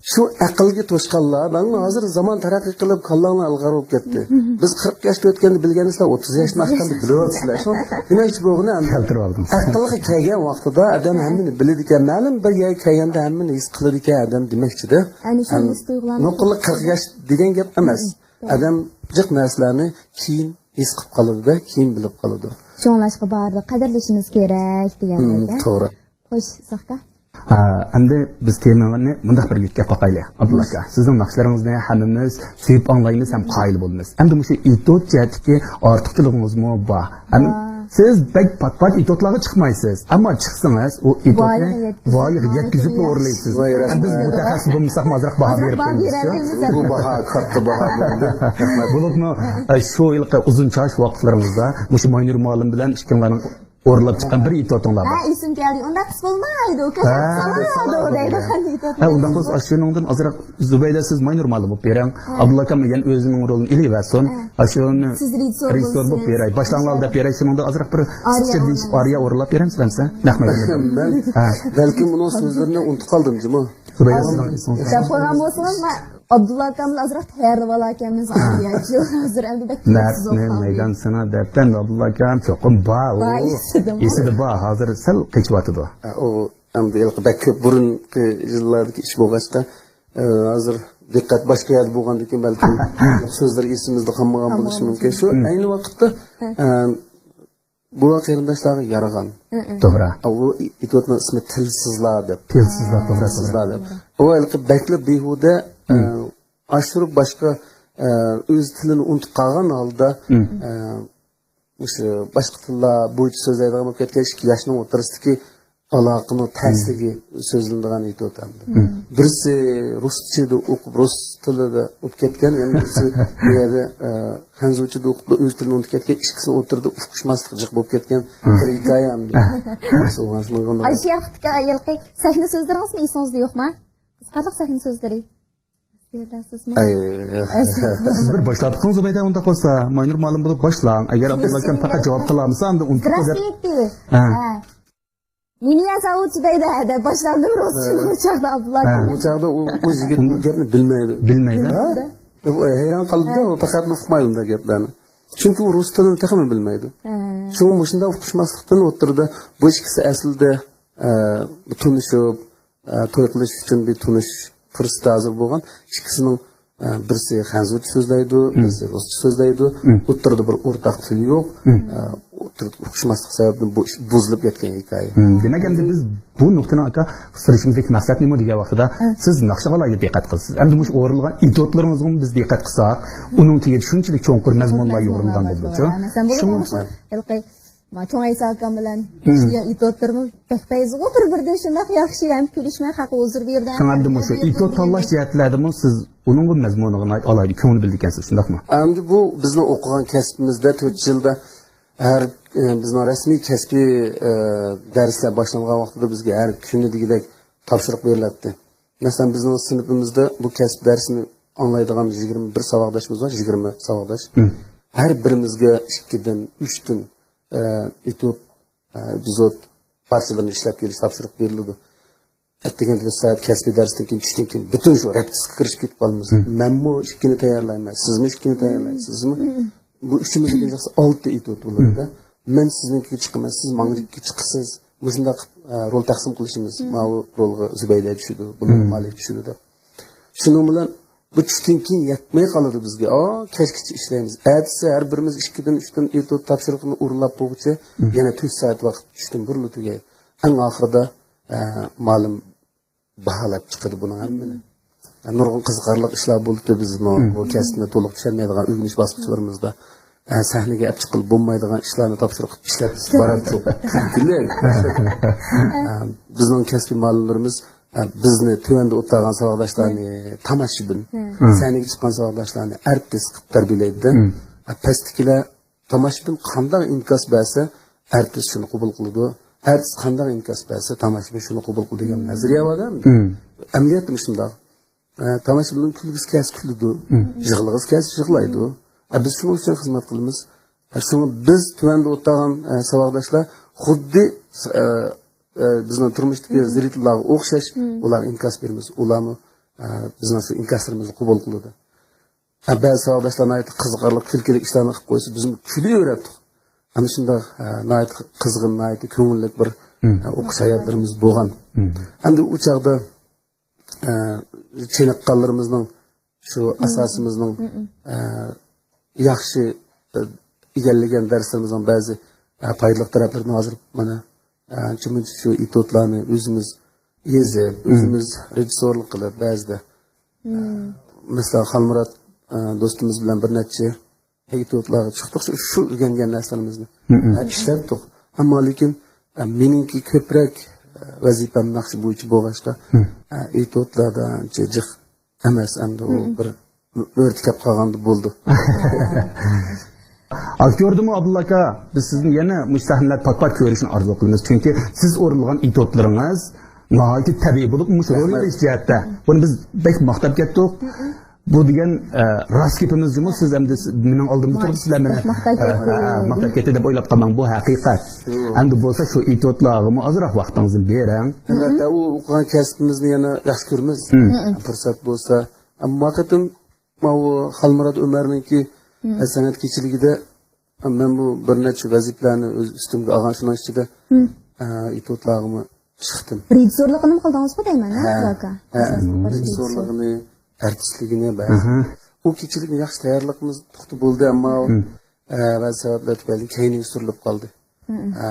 شۇ ئەقىلگە توشقانلار، مانا ھازىر زامان تەرەققىي قىلىپ، كاللاڭلار ئىلغار بولۇپ كەتتى. بىز قىرىق ياشتا ئۆتكەندە بىلگەن ئىشلار ئوتتۇز ياشتىن ئاشقاندا بىلىۋاتىسىلەر. شۇ دېمەكچى بولغىنى، كەلتۈرۈپ ئالدىڭىز. ئەقىلگە كەلگەن ۋاقتىدا ئادەم ھەممىنى بىلىدىكەن، مەلۇم بىر يەرگە كەلگەندە ھەممىنى ھېس قىلىدىكەن ئادەم دېمەكچىدە. ئەنە شۇ ھېس تۇيغۇلارنى نوقۇللۇق قىرىق ياش دېگەن گەپ ئەمەس. ئادەم جىق نەرسىلەرنى كېيىن ھېس قىلىپ قالىدۇ-دە، كېيىن بىلىپ قالىدۇ. شۇڭلاشقا بارىدا قەدىرلىشىمىز كېرەك دېگەن گەپ. توغرا. خوش، ساقا. ھە، ئەمدى بىز تېمىنى مۇنداق بىر يۆتكەپ باقايلى، ئابدۇللا ئاكا. سىزنىڭ ناخشىلىرىڭىزنى ھەممىمىز سۆيۈپ ئاڭلايمىز ھەم قايىل بولىمىز. ئەمدى مۇشۇ ئېتيۇد جەھەتتىكى ئارتۇقچىلىقىڭىزمۇ بار. ھەم سىز بەك پات-پات ئېتيۇدلارغا چىقمايسىز. ئەمما چىقسىڭىز، ئۇ ئېتيۇدنى ۋايىغا يەتكۈزۈپلا ئورۇنلايسىز. ۋاي، رەھمەت. بىز مۇتەخەسسىس بولمىساقمۇ ئازراق باھا بېرىپ قويىمىز. بۇ باھا، كاتتا باھا بولدى. بولۇپمۇ، ئە، شۇ ھېلىقى ئۇزۇن چاچ ۋاقىتلىرىڭىزدا مۇشۇ ماينۇر مۇئەللىم بىلەن ئىككىڭلارنىڭ ئورۇنلاپ چىققان بىر ئېتيۇدۇڭلار بار. ھە، ئېسىم كەلدى. ئۇنداق قىلسا بولمايدۇ. ھە، ئۇنداق بولسا، ئاشۇنىڭدىن ئازراق زۇبەيدە، سىز ماينۇر مۇئەللىم بولۇپ بېرىڭ. ئابدۇللا ئاكام يەنە ئۆزىنىڭ رولىنى ئېلىۋەرسۇن. ئاشۇنى رېژىسسور بولۇپ بېرەي. باشلاڭلار دەپ بېرەي. شۇنىڭدا ئازراق بىر قىسقىچە دېيىشىپ، ئارىيە ئورۇنلاپ بېرەمسىلەر بىزگە؟ نەق مەيداندا. مەن بەلكىم ئۇنىڭ سۆزلىرىنى ئۇنتۇپ قالدىم جۇمۇ. زۇبەيدە، سىزنىڭ ئېسىڭىزدە. دەپ قويغان بولسىڭىز، مەن ئابدۇللا ئاكامنى ئازراق تەييارلىۋالاكەنمىز. ھازىر ئەمدى بەك نەقنى مەيدان سىنى دەپتەن ئابدۇللا ئاكام چوقۇم بار. ئۇ ئېسىدە بار، ھازىر سەل قېچىۋاتىدۇ. ئە، ئۇ ئەمدى ھېلىقى بەك كۆپ بۇرۇنقى يىللاردىكى ئىش بولغاچقا، ئە، ھازىر دىققەت باشقا يەردە بولغاندىن كېيىن بەلكىم سۆزلىرى ئېسىمىزدە قالمىغان بولۇشى مۇمكىن. شۇ ئەينى ۋاقىتتا، ئە، بۇ قېرىنداشلارغا يارىغان. توغرا. ئە، ئۇ ئېتيۇدنىڭ ئىسمى تىلسىزلار دەپ. تىلسىزلار، توغرا، توغرا. تىلسىزلار دەپ. ئۇ ھېلىقى بەكلا بىھۇدە، ئە، ئاشۇرۇپ باشقا، ئە، ئۆز تىلىنى ئۇنتۇپ قالغان ھالدا، ئە، مۇشۇ باشقا تىللار بويىچە سۆزلەيدىغان بولۇپ كەتكەن ئىككى ياشنىڭ ئوتتۇرىسىدىكى ئالاقىنىڭ تەسلىكى سۆزلىنىدىغان ئېتيۇد ئەمدى. بىرسى رۇسچىدا ئوقۇپ، رۇس تىلىدا ئوقۇپ كەتكەن، يەنە بىرسى بۇ يەردە، ئە، خەنزۇچىدا ئوقۇپ، ئۆز تىلىنى ئۇنتۇپ كەتكەن، ئىككىسىنىڭ ئوتتۇرىدا ئۇقۇشماسلىق جىق بولۇپ كەتكەن بىر ھېكايە ئەمدى. ئاشۇ ۋاقىتتىكى ھېلىقى سەھنە سۆزلىرىڭىزمۇ ئېسىڭىزدە يوقما؟ قىزىقارلىق سەھنە سۆزلىرى. ئەي. سىز بىر باشلاپ بېقىڭ زۇبەيدە، ئۇنداق بولسا. ماينۇر مۇئەللىم بولۇپ باشلاڭ. ئەگەر ئابدۇللا ئاكام پەقەت جاۋاب قىلالمىسا، ئەمدى ئۇنتۇپ قويۇپ. ھە. مېنى ياساۋۇ زۇبەيدە دەپ باشلاندىم رۇسچە بۇ چاغدا ئابدۇللا ئاكام. ئۇ چاغدا ئۇ، ئۇ يىگىت بۇ گەپنى بىلمەيدۇ. بىلمەيدۇ. ھە؟ ئۇ ھەيران قالىدۇ، ئۇ پەقەت ئۇقمايدۇ بۇنداق گەپلەرنى. چۈنكى ئۇ رۇس تىلىنى تېخىمۇ بىلمەيدۇ. شۇڭا مۇشۇنداق ئۇقۇشماسلىقتىن ئوتتۇرىدا بۇ ئىككىسى ئەسلىدە، ئە، تونۇشۇپ، ئە، توي قىلىش ئۈچۈن بىر تونۇش پۇرسىتى ھازىر بولغان. ئىككىسىنىڭ، ئە، بىرسى خەنزۇچە سۆزلەيدۇ، بىرسى رۇسچە سۆزلەيدۇ. ئوتتۇرىدا بىر ئورتاق تىل يوق. ئە، ئوتتۇرىدا ئۇقۇشماسلىق سەۋەبىدىن بۇ ئىش بۇزۇلۇپ كەتكەن ھېكايە. دېمەك، ئەمدى بىز بۇ نۇقتىنىڭ، ئاكا، سۈرۈشىمىزدىكى مەقسەت نېمە دېگەن ۋاقتىدا، سىز ناخشىغا ئالاھىدە دىققەت قىلىسىز. ئەمدى مۇشۇ ئورۇنلىغان ئېتيۇدلىرىڭىزغىمۇ بىز دىققەت قىلساق، ئۇنىڭ تېگىدە شۇنچىلىك چوڭقۇر مەزمۇنلار يورۇنلىغان بولىدۇ. شۇڭا ھېلىقى ما چوڭ ئەيسا ئاكام بىلەن ئىشلىگەن ئېتيۇدلىرىمۇ بەك پەيزىغۇ، بىر-بىرىدىن شۇنداق ياخشى ھەم كۈلۈشمەي، خەققە ھۇزۇر بېرىدۇ. شۇڭا ئەمدى مۇشۇ ئېتيۇد تاللاش جەھەتلەردىمۇ سىز ئۇنىڭغا مەزمۇنىغا ناھايىتى ئالاھىدە كۆڭۈل بۆلىدىكەنسىز، شۇنداقمۇ؟ ئەمدى بۇ بىزنىڭ ئوقۇغان كەسپىمىزدە تۆت يىلدا ھەر، ئە، بىزنىڭ رەسمىي كەسپىي، ئە، دەرسلەر باشلانغان ۋاقتىدا بىزگە ھەر كۈنى دېگۈدەك تاپشۇرۇق بېرىلەتتى. مەسىلەن، بىزنىڭ سىنىپىمىزدا بۇ كەسىپ دەرسىنى ئاڭلايدىغان يىگىرمە بىر ساۋاقداشىمىز بار، يىگىرمە ساۋاقداش. ھەر بىرىمىزگە ئىككىدىن، ئۈچتىن، ئە، ئېتيۇد، ئە، ئېپىزود پارچىلىرىنى ئىشلەپ كېلىش تاپشۇرۇق بېرىلىدۇ. ئەتىگەندە بىر سائەت كەسپىي دەرستىن كېيىن، چۈشتىن كېيىن پۈتۈن شۇ رېپېتىتسكا كىرىشىپ كېتىپ قالىمىز. مەنمۇ ئىككىنى تەييارلايمەن، سىزمۇ ئىككىنى تەييارلايسىز، سىزمۇ. بۇ ئۈچىمىزنىڭ ئالتە ئېتيۇد بولىدۇ. مەن سىزنىڭكىگە چىقىمەن، سىز ماڭىڭكىگە چىقىسىز. مۇشۇنداق، ئە، رول تەقسىم قىلىشىمىز، ماۋۇ رولغا زۇبەيدە چۈشىدۇ، بۇنىڭغا مالىك چۈشىدۇ دەپ. شۇنىڭ بىلەن بۇ چۈشتىن كېيىن يەتمەي قالىدۇ بىزگە. ئا، كەچكىچە ئىشلەيمىز. ئەتىسى ھەر بىرىمىز ئىككىدىن، ئۈچتىن ئېتيۇد تاپشۇرۇقىنى ئورۇنلاپ بولغۇچە يەنە تۆت سائەت ۋاقىت چۈشتىن بۇرۇنلا تۈگەيدۇ. ئەڭ ئاخىرىدا، ئە، مۇئەللىم باھالاپ چىقىدۇ بۇنىڭ ھەممىنى. نۇرغۇن قىزىقارلىق ئىشلار بولدى، بىزمۇ بۇ كەسىپنى تولۇق چۈشەنمەيدىغان ئۆگىنىش باسقۇچلىرىمىزدا، ئە، سەھنىگە ئەپ چىققىلى بولمايدىغان ئىشلارنى تاپشۇرۇق قىلىپ ئىشلەپ باراتتۇق. ئە، بىزنىڭ كەسپىي مۇئەللىملىرىمىز، ئە، بىزنى تۆۋەندە ئولتۇرغان ساۋاقداشلارنى تاماشىبىن، سەھنىگە چىققان ساۋاقداشلارنى ئارتىس قىلىپ تەربىيەلەيدۇ. ئە، پەستىكىلەر تاماشىبىن قانداق ئىنكاس بەرسە، ئارتىس شۇنى قوبۇل قىلىدۇ. ئارتىس قانداق ئىنكاس بەرسە، تاماشىبىن شۇنى قوبۇل قىلىدۇ دېگەن نەزەرىيە بار-دە. ئەمەلىيەتتىمۇ شۇنداق. ئە، تاماشىبىننىڭ كۈلگۈسى كەلسە كۈلىدۇ، يىغلىغۇسى كەلسە يىغلايدۇ. ئە، بىز شۇنىڭ ئۈچۈن خىزمەت قىلىمىز. ئە، شۇڭا بىز تۆۋەندە ئولتۇرغان، ئە، ساۋاقداشلار خۇددى، ئە، ئە، بىزنىڭ تۇرمۇشتىكى زىرىتلارغا ئوخشاش ئۇلارغا ئىنكاس بېرىمىز. ئۇلارمۇ، ئە، بىزنىڭ شۇ ئىنكاسلىرىمىزنى قوبۇل قىلىدۇ. ھە، بەزى ساۋاقداشلار ناھايىتى قىزىقارلىق، كۈلكىلىك ئىشلارنى قىلىپ قويسا، بىزمۇ كۈلۈۋېرەتتۇق. ئەنە شۇنداق، ھە، ناھايىتى قىزغىن، ناھايىتى كۆڭۈللۈك بىر، ھە، ئوقۇش ھاياتلىرىمىز بولغان. ئەمدى ئۇ چاغدا، ھە، چېنىققانلىرىمىزنىڭ، شۇ ئاساسىمىزنىڭ، ھە، ياخشى، ھە، ئىگىلىگەن دەرسلىرىمىزنىڭ بەزى، ھە، پايدىلىق تەرەپلىرىنى ھازىر مانا، ھە، ئانچە-مۇنچە شۇ ئېتيۇدلارنى ئۆزىمىز يېزىپ، ئۆزىمىز رېژىسسورلۇق قىلىپ، بەزىدە، مەسىلەن، خالمۇرات، ئە، دوستىمىز بىلەن بىر نەچچە ئېتيۇدلارغا چىقتۇق، شۇ، شۇ ئۆگەنگەن نەرسىلىرىمىزنى، ئە، ئىشلەتتۇق. ئەمما لېكىن، ئە، مېنىڭكى كۆپرەك، ئە، ۋەزىپەم ناخشا بويىچە بولغاچقا، ئە، ئېتيۇدلاردا ئانچە جىق ئەمەس، ئەمدى ئۇ بىر مۆ-، مۆرە تىكەپ قالغاندا بولدى. ئاكتيوردىمۇ ئابدۇللا ئاكا، بىز سىزنى يەنە مۇشۇ سەھنىلەردە پات-پات كۆرۈشنى ئارزۇ قىلىمىز. چۈنكى سىز ئورۇنلىغان ئېتيۇدلىرىڭىز ناھايىتى تەبىئىي بولۇپ، مۇشۇ رول ئېلىش جەھەتتە. بۇنى بىز بەك ماختاپ كەتتۇق. بۇ دېگەن، ئە، راست گېپىمىز جۇمۇ، سىز ئەمدى س-، مېنىڭ ئالدىمدا تۇرۇپ سىلەر مېنى، ماختاپ ئە، كەتتى. ئە، ئە، ماختاپ كەتتى دەپ ئويلاپ قالماڭ، بۇ ھەقىقەت. ئەمدى بولسا شۇ ئېتيۇدلارغىمۇ ئازراق ۋاقتىڭىزنى بېرىڭ. ئەلۋەتتە، ئۇ ئوقۇغان كەسپىمىزنى يەنە ياخشى كۆرىمىز. پۇرسەت بولسا. ئەمما قېتىم ماۋۇ خالمۇرات ئۆمەرنىڭكى، ئە، سەنئەت كېچىلىكىدە مەن بۇ بىر نەچچە ۋەزىپىلەرنى ئۆز ئۈستۈمگە ئالغان، شۇنىڭ ئىچىدە، ئە، ئېتيۇدلارغىمۇ چىقتىم. رېژىسسورلۇقىنىمۇ قىلدىڭىزغۇ دەيمەن، ھە، ئاكا؟ ھە، رېژىسسورلۇقىنى، ئارتىسلىقىنى بەزى. ئۇ كېچىلىكنى ياخشى تەييارلىقىمىز پۇختا بولدى، ئەمما، ئە، بەزى سەۋەبلەر تۈپەيلىدىن كەينىگە سۈرۈلۈپ قالدى. ئە،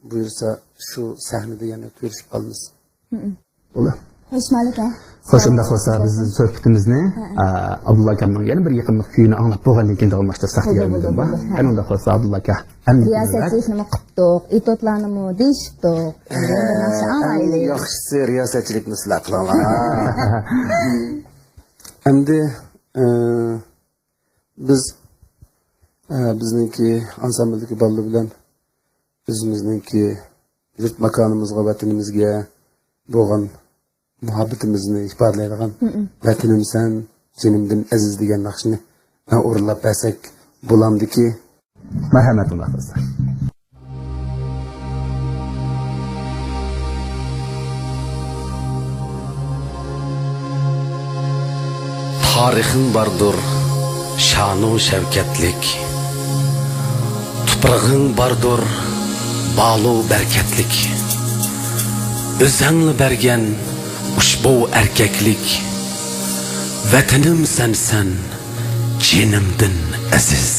بۇيرۇسا شۇ سەھنىدە يەنە كۆرۈشۈپ قالىمىز. بولدى. خوش، مالىكە. خوش، ئۇنداق بولسا بىز سۆھبىتىمىزنى، ئە، ئابدۇللا ئاكامنىڭ يەنە بىر يېقىملىق كۈيىنى ئاڭلاپ بولغاندىن كېيىن داۋاملاشتۇرساق دېگەن ئويدىم بار. قېنى ئۇنداق بولسا ئابدۇللا ئاكا. رىياسەتچىلىكنىمۇ قىپتۇق، ئېتيۇدلارنىمۇ دېيىشىپتۇق. ئەمدى بىر نەرسە ئەڭ ئاڭلايلى. ياخشىسى رىياسەتچىلىكنى سىلەر قىلىڭلار. ئەمدى، ئە، بىز، ئە، بىزنىڭكى ئانسامبىلدىكى بالىلار بىلەن ئۆزىمىزنىڭكى يۇرت ماكانىمىزغا، ۋەتىنىمىزگە بولغان مۇھەببىتىمىزنى ئىپادىلەيدىغان ۋەتىنىم سەن، جېنىمدىن ئەزىز دېگەن ناخشىنى ئورۇنلاپ بەرسەك بولامدىكى؟ مەرھەمەت، ئۇنداق بولسا. تارىخىڭ باردۇر شانۇ شەۋكەتلىك، تۇپرىقىڭ باردۇر بالۇ بەرىكەتلىك. ئۆزەڭلا بەرگەن ئۇشبۇ ئەركەكلىك، ۋەتىنىم سەنسەن جېنىمدىن ئەزىز.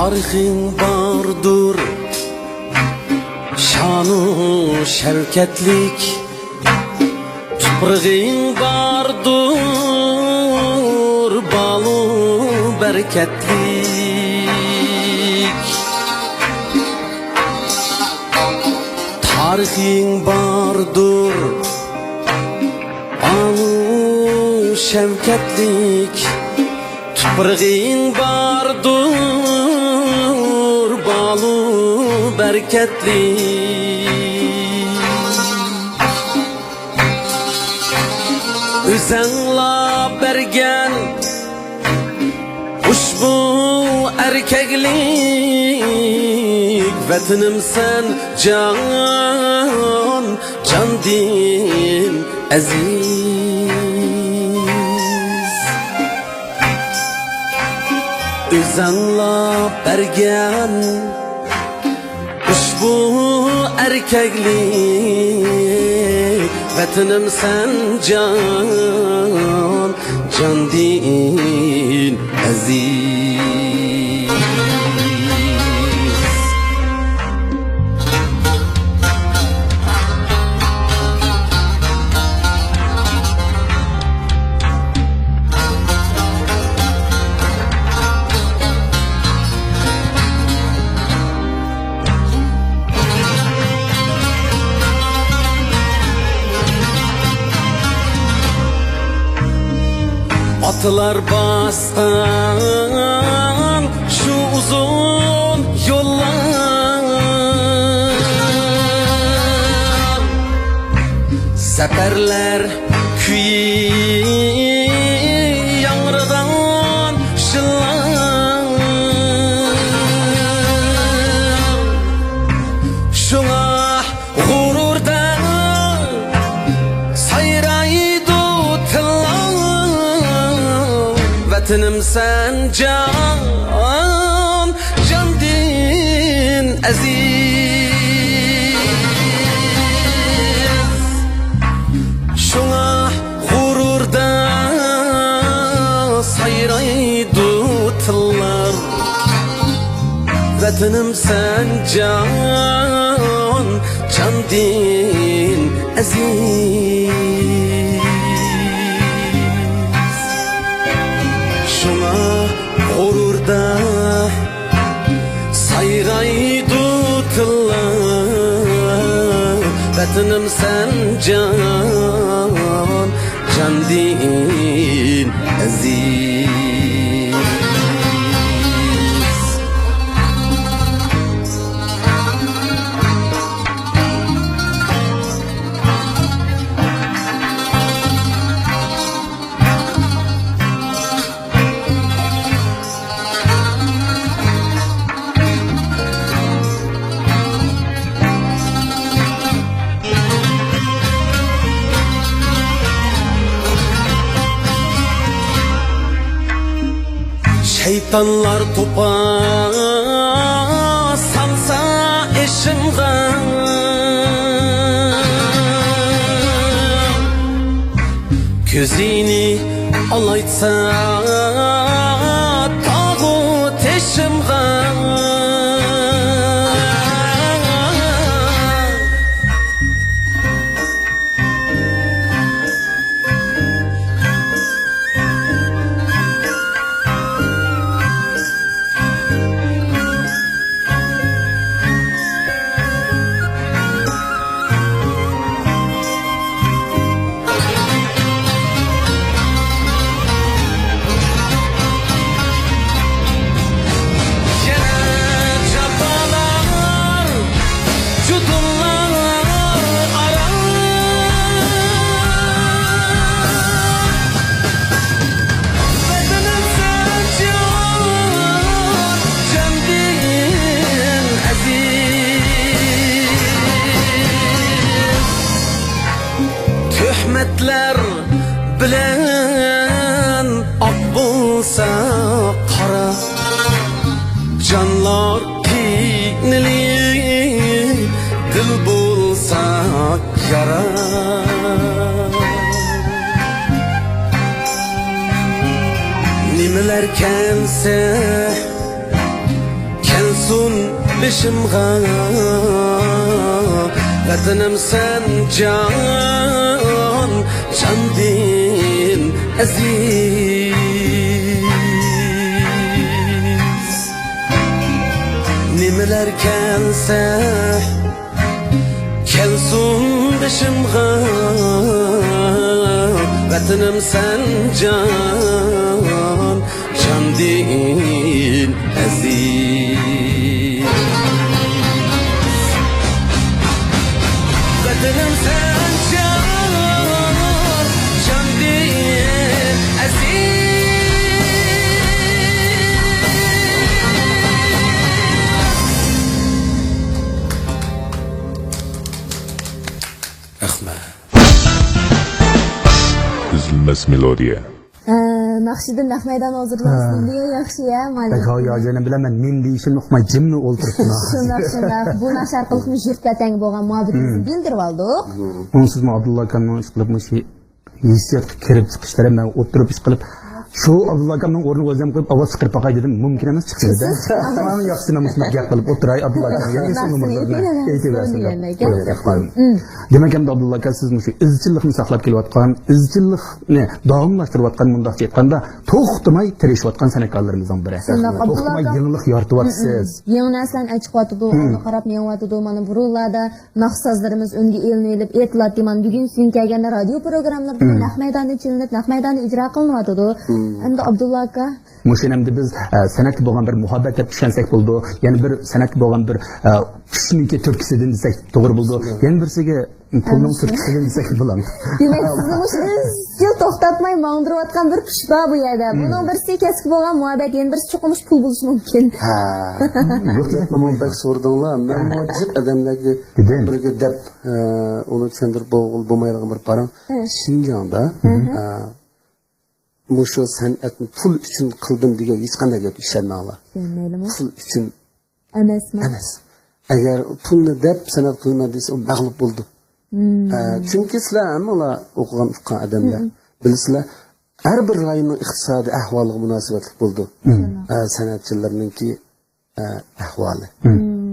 تارىخىڭ باردۇر شانۇ شەۋكەتلىك، تۇپرىقىڭ باردۇر بالۇ بەرىكەتلىك. تارىخىڭ باردۇر ئاڭ شەۋكەتلىك، تۇپرىقىڭ باردۇر بالۇ بەرىكەتلىك. ئۆزەڭلا بەرگەن ئۇشبۇ ئەركەكلىك، ۋەتىنىمسەن جان، جاندىن ئەزىز. ئۆزەڭلا بەرگەن ئۇشبۇ ئەركەكلىك، ۋەتىنىمسەن جان، جاندىن ئەزىز. ئاتىلار باسقان شۇ ئۇزۇن يوللار، زەپەرلەر كۈيى ياڭرىغان شىللار. شۇڭا غۇرۇردا سايرايدۇ تىللار، ۋەتىنىمسەن جان، جاندىن ئەزىز. شۇڭا غۇرۇردا سايرايدۇ تىللار، ۋەتىنىمسەن جان، جاندىن ئەزىز. شۇڭا غۇرۇردا سايرايدۇ تىللار، ۋەتىنىمسەن جان، جاندىن ئەزىز. شەيتانلار توپا سالسا ئېشىمغا، كۆزىنى ئالايتسا تاغۇ تېشىمغا. يەنە جاپالار، جۇدۇنلار ئارا. ۋەتىنىم سەن جان، جاندىن ئەزىز. تۆھمەتلەر بىلەن ئاق بولسا قارا، جانلار قىينىلىپ دىل بولسا يارا. نېمىلەر كەلسە كەلسۇن بېشىمغا، ۋەتىنىم سەن جان، جاندىن ئەزىز. نېمىلەر كەلسە كەلسۇن بېشىمغا، ۋەتىنىم سەن جان، جاندىن ئەزىز. ۋەتىنىم سەن جان، جاندىن ئەزىز. رەھمەت. ئۈزۈلمەس مېلودىيە. ھە، ناخشىدىن نەق مەيدان ھازىرلاپ ھە. سىزدىن ياخشى يا، مانا. بەك ھاياجانىم بىلەن مەن نېمە دېيىشىمنى ئۇقماي جىملا ئولتۇرۇپتىمەن. شۇنداق، شۇنداق. بۇ ناخشا ئارقىلىقمۇ يۇرت ۋەتەنگە بولغان مۇھەببىتىمىزنى مم. بىلدۈرۈپ ئالدۇق. ئۇنسىزمۇ ئابدۇللا ئاكامنىڭ ئىشقىلىپ مۇشۇ ھېسسىياتقا كىرىپ چىقىشلىرى مەن ئولتۇرۇپ ئىش قىلىپ، شۇ ئابدۇللا ئاكامنىڭ ئورنىغا ئۆزۈم قويۇپ ئاۋاز چىقىرىپ باقاي دېدىم، مۇمكىن ئەمەس چىقتى دېدى. ئەڭ ياخشىسى مەن مۇشۇنداق گەپ قىلىپ ئولتۇراي، ئابدۇللا ئاكا يەنە شۇ نومۇرلىرىنى ئېيتىۋەرسىڭىز. دېمەك، ئابدۇللا ئاكا، سىز مۇشۇ ئىزچىللىقنى ساقلاپ كېلىۋاتقان، ئىزچىللىقنى داۋاملاشتۇرۇۋاتقان، مۇنداقچە ئېيتقاندا، توختىماي تىرىشىۋاتقان سەنئەتكارلىرىمىزنىڭ بىرى. شۇنداق، ئابدۇللا توختىماي ئاكا. يېڭىلىق يارىتىۋاتىسىز. يېڭى نەرسىلەرنى ئەچىقىۋاتىدۇ، ئالغا قاراپ مېڭىۋاتىدۇ. مانا بۇرۇنلاردا ناخشا سازلىرىمىز ئۈنگە ئېلىنىۋېلىپ ئېيتىلاتتى. مانا بۈگۈنكى كۈنگە كەلگەندە رادىيو پروگراممىلىرىدا نەق مەيداندا چېلىنىپ، نەق مەيداندا ئىجرا قىلىنىۋاتىدۇ. ئەمدى ئابدۇللا ئاكا. مۇشۇ ئەمدى بىز، ئە، سەنئەتكە بولغان بىر مۇھەببەت دەپ چۈشەنسەك بولىدۇ. يەنە بىر سەنئەتكە بولغان بىر، ئە، كۈچنىڭكى تۈرتكىسىدىن دېسەك توغرا بولىدۇ. يەنە بىرسىگە پۇلنىڭ تۈرتكىسىدىن دېسەك بولامدۇ؟ دېمەك، سىزنى مۇشۇ ئىزچىل توختاتماي ماڭدۇرۇۋاتقان بىر كۈچ بار بۇ يەردە. بۇنىڭ بىرسى كەسىپكە بولغان مۇھەببەت، يەنە بىرسى چوقۇم مۇشۇ پۇل بولۇشى مۇمكىن. ھە. ياق، ياق، بۇنى بەك سورىدىڭلار. مەنمۇ جىق ئادەملەرگە بىرگە دەپ، ئە، ئۇنى چۈشەندۈرۈپ بولغىلى بولمايدىغان بىر پاراڭ. شىنجاڭدا، ئە، مۇشۇ سەنئەتنى پۇل ئۈچۈن قىلدىم دېگەن ھېچقانداق گەپكە ئىشەنمەڭلار. پۇل ئۈچۈن ئەمەسمۇ؟ ئەمەس. ئەگەر پۇلنى دەپ سەنئەت قىلىمەن دېسە، ئۇ مەغلۇپ بولىدۇ. ئە، چۈنكى سىلەر ھەممىڭلار ئوقۇغان، ئۇققان ئادەملەر. بىلىسىلەر، ھەر بىر رايوننىڭ ئىقتىسادىي ئەھۋالىغا مۇناسىۋەتلىك بولىدۇ. ئە، سەنئەتچىلەرنىڭكى، ئە، ئەھۋالى.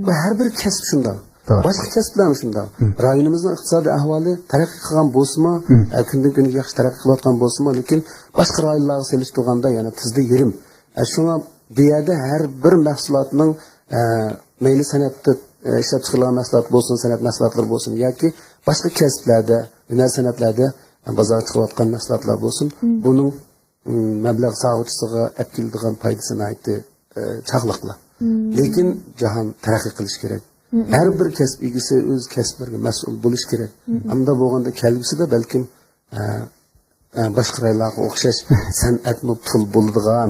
بۇ ھەر بىر كەسىپ شۇنداق. باشقا كەسىپلەرمۇ شۇنداق. رايونىمىزنىڭ ئىقتىسادىي ئەھۋالى تەرەققىي قىلغان بولسىمۇ، ئە، كۈندىن كۈنگە ياخشى تەرەققىي قىلىۋاتقان بولسىمۇ، لېكىن باشقا رايونلارغا سېلىشتۇرغاندا يەنە تېزدە يېرىم. ئە، شۇڭا بۇ يەردە ھەر بىر مەھسۇلاتنىڭ، ئە، مەيلى سەنئەتتە، ئە، ئىشلەپچىقىرىلغان مەھسۇلات بولسۇن، سەنئەت مەھسۇلاتلىرى بولسۇن ياكى باشقا كەسىپلەردە، ھۈنەر سەنئەتلەردە، ئە، بازارغا چىقىۋاتقان مەھسۇلاتلار بولسۇن، بۇنىڭ، ئىم، مەبلەغ سالغۇچىسىغا ئەپ كېلىدىغان پايدىسى ناھايىتى، ئە، چاغلىقلا. لېكىن جاھان تەرەققىي قىلىشى كېرەك. ھەر بىر كەسىپ ئىگىسى ئۆز كەسىپلىرىگە مەسئۇل بولۇشى كېرەك. ئەمدى بولغاندا كەلگۈسىدە بەلكىم ئە، ئە، باشقا رايونلارغا ئوخشاش سەنئەتمۇ پۇل بولىدىغان.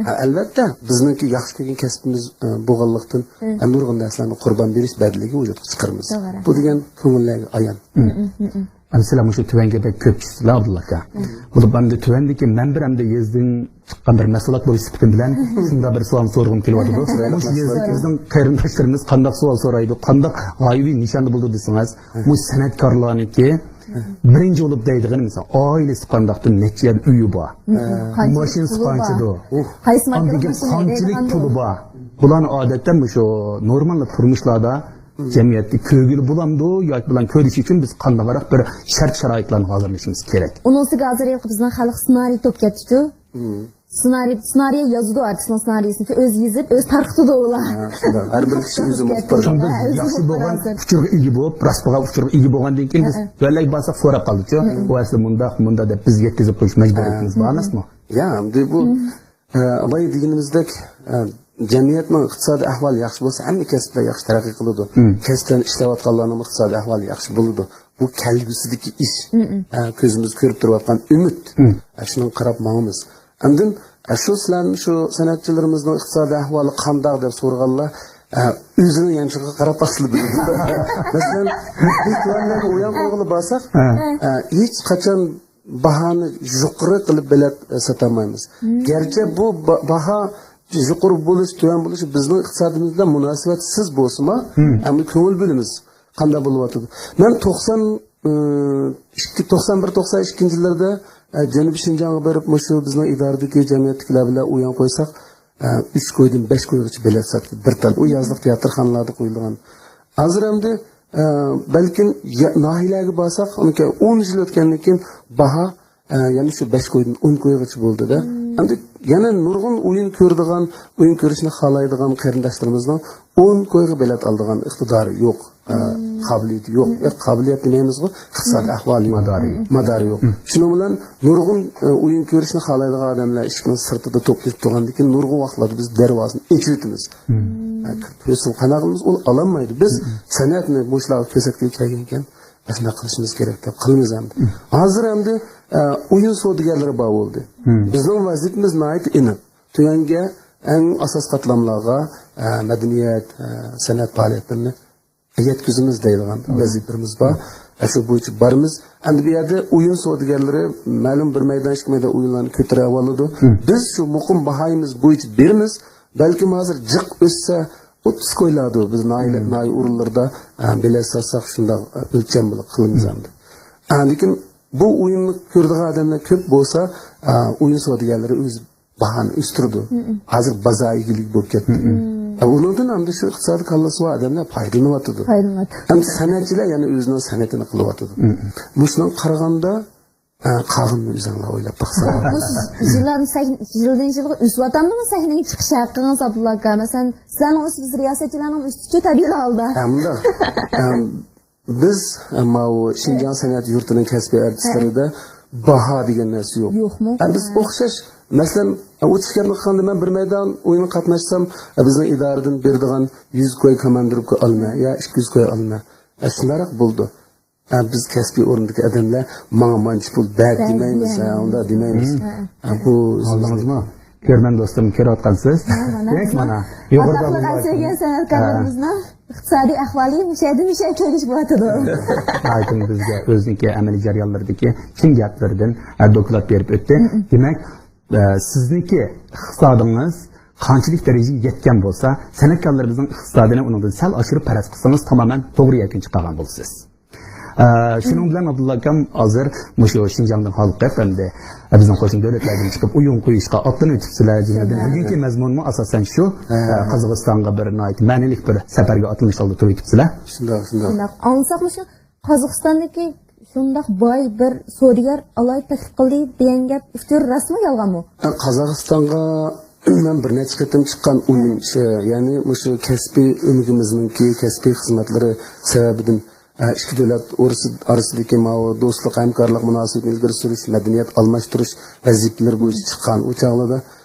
ئە، ئەلۋەتتە، بىزنىڭكى ياخشى كۆرگەن كەسپىمىز، ئە، بولغانلىقتىن، ھەم نۇرغۇن نەرسىلەرنى قۇربان بېرىش بەدىلىگە ۋۇجۇدقا چىقىرىمىز. بۇ دېگەن كۆڭۈللەرگە ئيان. ئەمدى سىلەر مۇشۇ تۆۋەنگە بەك كۆپ چۈشتىلە، ئابدۇللا ئاكا. بولۇپ، ئەمدى تۆۋەندىكى مەن بىر ئەمدى يېزىدىن چىققان بىر مەھسۇلات بولۇش سۈپىتىم بىلەن شۇنداق بىر سوئال سورىغۇم كېلىۋاتىدۇ. مۇشۇ يېزىدىكى بىزنىڭ قېرىنداشلىرىمىز قانداق سوئال سورايدۇ، قانداق غايىۋى نىشاندا بولىدۇ دېسىڭىز، مۇشۇ سەنئەتكارلارنىڭكى بىرىنچى بولۇپ دەيدىغىنى، مىسال، ئائىلىسى قانداقتۇ، نەچچە يەر ئۆيى بار، ماشىنىسى قانچىدۇ، ئاندىن كېيىن قانچىلىك پۇلى بار. بۇلارنى ئادەتتە مۇشۇ نورمال تۇرمۇشلاردا جەمئىيەتتە كۆرگىلى بولامدۇ ياكى بۇلارنى كۆرۈش ئۈچۈن بىز قانداقراق بىر شەرت-شارائىتلارنى ھازىرلىشىمىز كېرەك؟ ئۇنىڭ ئۈستىگە ھازىر ھېلىقى بىزنىڭ خەلق سېنارىي توپ كەتتىچۇ. سېنارىي، سېنارىي يازىدۇ، ئارتىسنىڭ سېنارىيىسىنى ئۆزى يېزىپ، ئۆزى تارقىتىدۇ ئۇلار. ھە، شۇنداق. ھەر بىر كىشى ئۆزى مۇخبىر. شۇنداق ياخشى بولغان ئۇچۇرغا ئىگە بولۇپ، راست بولغان ئۇچۇرغا ئىگە بولغاندىن كېيىن بىز تۆۋەنلەرگە بارساق سوراپ قالىدۇچۇ. ئۇ ئەسلى مۇنداق، مۇنداق دەپ بىز يەتكۈزۈپ قويۇش مەجبۇرىيىتىمىز بار ئەمەسمۇ؟ يا، ئەمدى بۇ، ئە، بايا دېگىنىمىزدەك، ئە، جەمئىيەتنىڭ ئىقتىسادىي ئەھۋالى ياخشى بولسا، ھەممە كەسىپلەر ياخشى تەرەققىي قىلىدۇ. كەسىپلەرنى ئىشلەۋاتقانلارنىڭ ئىقتىسادىي ئەھۋالى ياخشى بولىدۇ. بۇ كەلگۈسىدىكى ئىش. ئە، كۆزىمىز كۆرۈپ تۇرۇۋاتقان ئۈمىد. ئە، شۇنىڭغا قاراپ ماڭىمىز. ئاندىن، ئە، شۇ سىلەرنىڭ شۇ سەنئەتچىلىرىمىزنىڭ ئىقتىسادىي ئەھۋالى قانداق دەپ سورىغانلار، ئە، ئۆزىنىڭ يانچۇقىغا قاراپ باقسىلا بىلىدۇ. مەسىلەن، بىز تۆۋەنلەرگە ئويۇن قويغىلى بارساق، ئە، ھېچ قاچان باھانى يۇقىرى قىلىپ بېلەت، ئە، ساتالمايمىز. گەرچە بۇ با-، باھا يۇقىرى بولۇش، تۆۋەن بولۇشى بىزنىڭ ئىقتىسادىمىز بىلەن مۇناسىۋەتسىز بولسىمۇ، ئەمما كۆڭۈل بۆلىمىز. قانداق بولۇۋاتىدۇ؟ مەن توقسان، ئى، ئىككى، توقسان بىر، توقسان ئىككىنچى يىللاردا، ئە، جەنۇبىي شىنجاڭغا بېرىپ، مۇشۇ بىزنىڭ ئىدارىدىكى جەمئىيەتتىكىلەر بىلەن ئويۇن قويساق، ئە، ئۈچ كويدىن بەش كويغىچە بېلەت ساتتى بىر تال. ئۇ يازلىق تىياتىرخانىلاردا قويۇلغان. ھازىر ئەمدى، ئە، بەلكىم يا-، ناھىيەلەرگە بارساق، ئۇنىڭكى ئون يىل ئۆتكەندىن كېيىن باھا ئە، يەنە شۇ بەش كويدىن ئون كويغىچە بولدى-دە. ئەمدى يەنە نۇرغۇن ئويۇن كۆرىدىغان، ئويۇن كۆرۈشنى خالايدىغان قېرىنداشلىرىمىزنىڭ ئون كويغا بېلەت ئالىدىغان ئىقتىدارى يوق. ئە، قابىلىيىتى يوق. ئە، قابىلىيەت دېمەيمىزغۇ، ئىقتىسادىي ئەھۋالى يوق. مادارى يوق. مادارى يوق. شۇنىڭ بىلەن نۇرغۇن، ئە، ئويۇن كۆرۈشنى خالايدىغان ئادەملەر ئىشىكنىڭ سىرتىدا توپلىشىپ تۇرغاندىن كېيىن، نۇرغۇن ۋاقىتلاردا بىز دەرۋازىنى ئېچىۋېتىمىز. ئە، كىرىپ كۆرسۇن، قانداق قىلىمىز؟ ئۇنى ئالالمايدۇ. بىز سەنئەتنى مۇشۇلارغا كۆرسەتكىلى كەلگەنكەن، ئاشۇنداق قىلىشىمىز كېرەك دەپ قىلىمىز ئەمدى. ھازىر ئەمدى، ئە، ئويۇن سودىگەرلىرى بار بولدى. بىزنىڭ ۋەزىپىمىز ناھايىتى ئېنىق. تۆۋەنگە ئەڭ ئاساس قاتلاملارغا، ئە، مەدەنىيەت، ئە، سەنئەت پائالىيەتلىرىنى يەتكۈزىمىز دەيدىغان ۋەزىپىلىرىمىز بار. ئە، شۇ بويىچە بارىمىز. ئەمدى بۇ يەردە ئويۇن سودىگەرلىرى مەلۇم بىر مەيدان، ئىككى مەيدان ئويۇنلارنى كۆتۈرۈۋالىدۇ. بىز شۇ مۇقىم باھايىمىز بويىچە بېرىمىز. بەلكىم ھازىر جىق ئۆسسە، ئوتتۇز كويلاردا بىز ناھىيە، ناھىيە ئورۇنلىرىدا، ئە، بېلەت ساتساق، شۇنداق، ئە، ئۆلچەم بىلەن قىلىمىز ئەمدى. ئە، لېكىن بۇ ئويۇننى كۆرىدىغان ئادەملەر كۆپ بولسا، ئە، ئويۇن سودىگەرلىرى ئۆز باھانى ئۆستۈرىدۇ. ھازىر بازار ئىگىلىكى بولۇپ كەتتى. ئە، ئۇنىڭدىن ئەمدى شۇ ئىقتىسادىي كاللىسى بار ئادەملەر پايدىلىنىۋاتىدۇ. پايدىلىنىۋاتىدۇ. ئەمدى سەنئەتچىلەر يەنە ئۆزىنىڭ سەنئىتىنى قىلىۋاتىدۇ. مۇشۇنىڭغا قارىغاندا، ئە، قالغىنىنى ئۆزۈڭلار ئويلاپ باقساڭلار. بۇ سىز يىلدىن سەھنە، يىلدىن يىلغا ئۆسۈۋاتامدىمۇ سەھنىگە چىقىش ھەققىڭىز، ئابدۇللا ئاكا؟ مەسىلەن، سىلەرنىڭ ئۆزى، بىز رىياسەتچىلەرنىڭ ئۆزىچۇ تەبىئىي ھالدا. ئە، مۇنداق. ئە، بىز، ئە، ماۋۇ شىنجاڭ سەنئەت يۇرتىنىڭ كەسپىي ئارتىسلىرىدا باھا دېگەن نەرسە يوق. يوقمۇ؟ ئە، بىز ئوخشاش، مەسىلەن، ئە، ئوچۇق گەپنى قىلغاندا، مەن بىر مەيدان ئويۇن قاتناشسام، ئە، بىزنىڭ ئىدارىدىن بېرىدىغان يۈز كوي كوماندىر كوي ئالىمەن يا ئىككى يۈز كوي ئالىمەن. ئە، شۇنداقراق بولىدۇ. ھە، بىز كەسپىي ئورۇندىكى ئادەملەر ماڭا مانچە پۇل بەر دېمەيمىز، ھە، ئۇنداق دېمەيمىز. ھە، بۇ ئاڭلىدىڭىزمۇ؟ كۆرۈرمەن دوستۇم، كۆرۈۋاتقانسىز. ھە، مانا، دېمەك، مانا، يۇقىرىدا ئاتاقلىق سۆيگەن سەنئەتكارلىرىمىزنىڭ ئىقتىسادىي ئەھۋالى مۇشۇ يەردىن مۇشۇ يەرگە كېلىش بولۇۋاتىدۇ. ئايتىم بىزگە ئۆزىنىڭكى ئەمەلىي جەريانلىرىدىكى چىن گەپلىرىدىن، ھە، دوكلات بېرىپ ئۆتتى. دېمەك، ئە، سىزنىڭكى ئىقتىسادىڭىز قانچىلىك دەرىجىگە يەتكەن بولسا، سەنئەتكارلىرىمىزنىڭ ئىقتىسادىنى ئۇنىڭدىن سەل ئاشۇرۇپ پەرەز قىلسىڭىز، تامامەن توغرا يەكۈن چىقارغان بولىسىز. ئە، شۇنىڭ بىلەن ئابدۇللا ئاكام ھازىر مۇشۇ شىنجاڭدىن ھالقىپ، ئەمدى بىزنىڭ قوشنا دۆلەتلەردىن چىقىپ ئويۇن قويۇشقا ئاتلىنىۋېتىپسىلەر. جۈملىدىن بۈگۈنكى مەزمۇنمۇ ئاساسەن شۇ، ئە، قازاقىستانغا بىر ناھايىتى مەنىلىك بىر سەپەرگە ئاتلىنىش ئالدىدا تۇرۇۋېتىپسىلەر. شۇنداق، شۇنداق. شۇنداق. ئاڭلىساق مۇشۇ قازاقىستاندىكى شۇنداق باي بىر سودىگەر ئالاھىدە تەكلىپ قىلدى دېگەن گەپ ئۇچۇر راستمۇ، يالغانمۇ؟ قازاقىستانغا مەن بىر نەچچە قېتىم چىققان ئويۇن، يەنى مۇشۇ كەسپىي ئۆمىكىمىزنىڭكى كەسپىي خىزمەتلىرى سەۋەبىدىن، ئىككى دۆلەت ئارىسىدىكى ماۋۇ دوستلۇق، ھەمكارلىق مۇناسىۋىتىنى ئىلگىرى سۈرۈش، مەدەنىيەت ئالماشتۇرۇش ۋەزىپىلىرى بويىچە چىققان ئۇ چاغلاردا،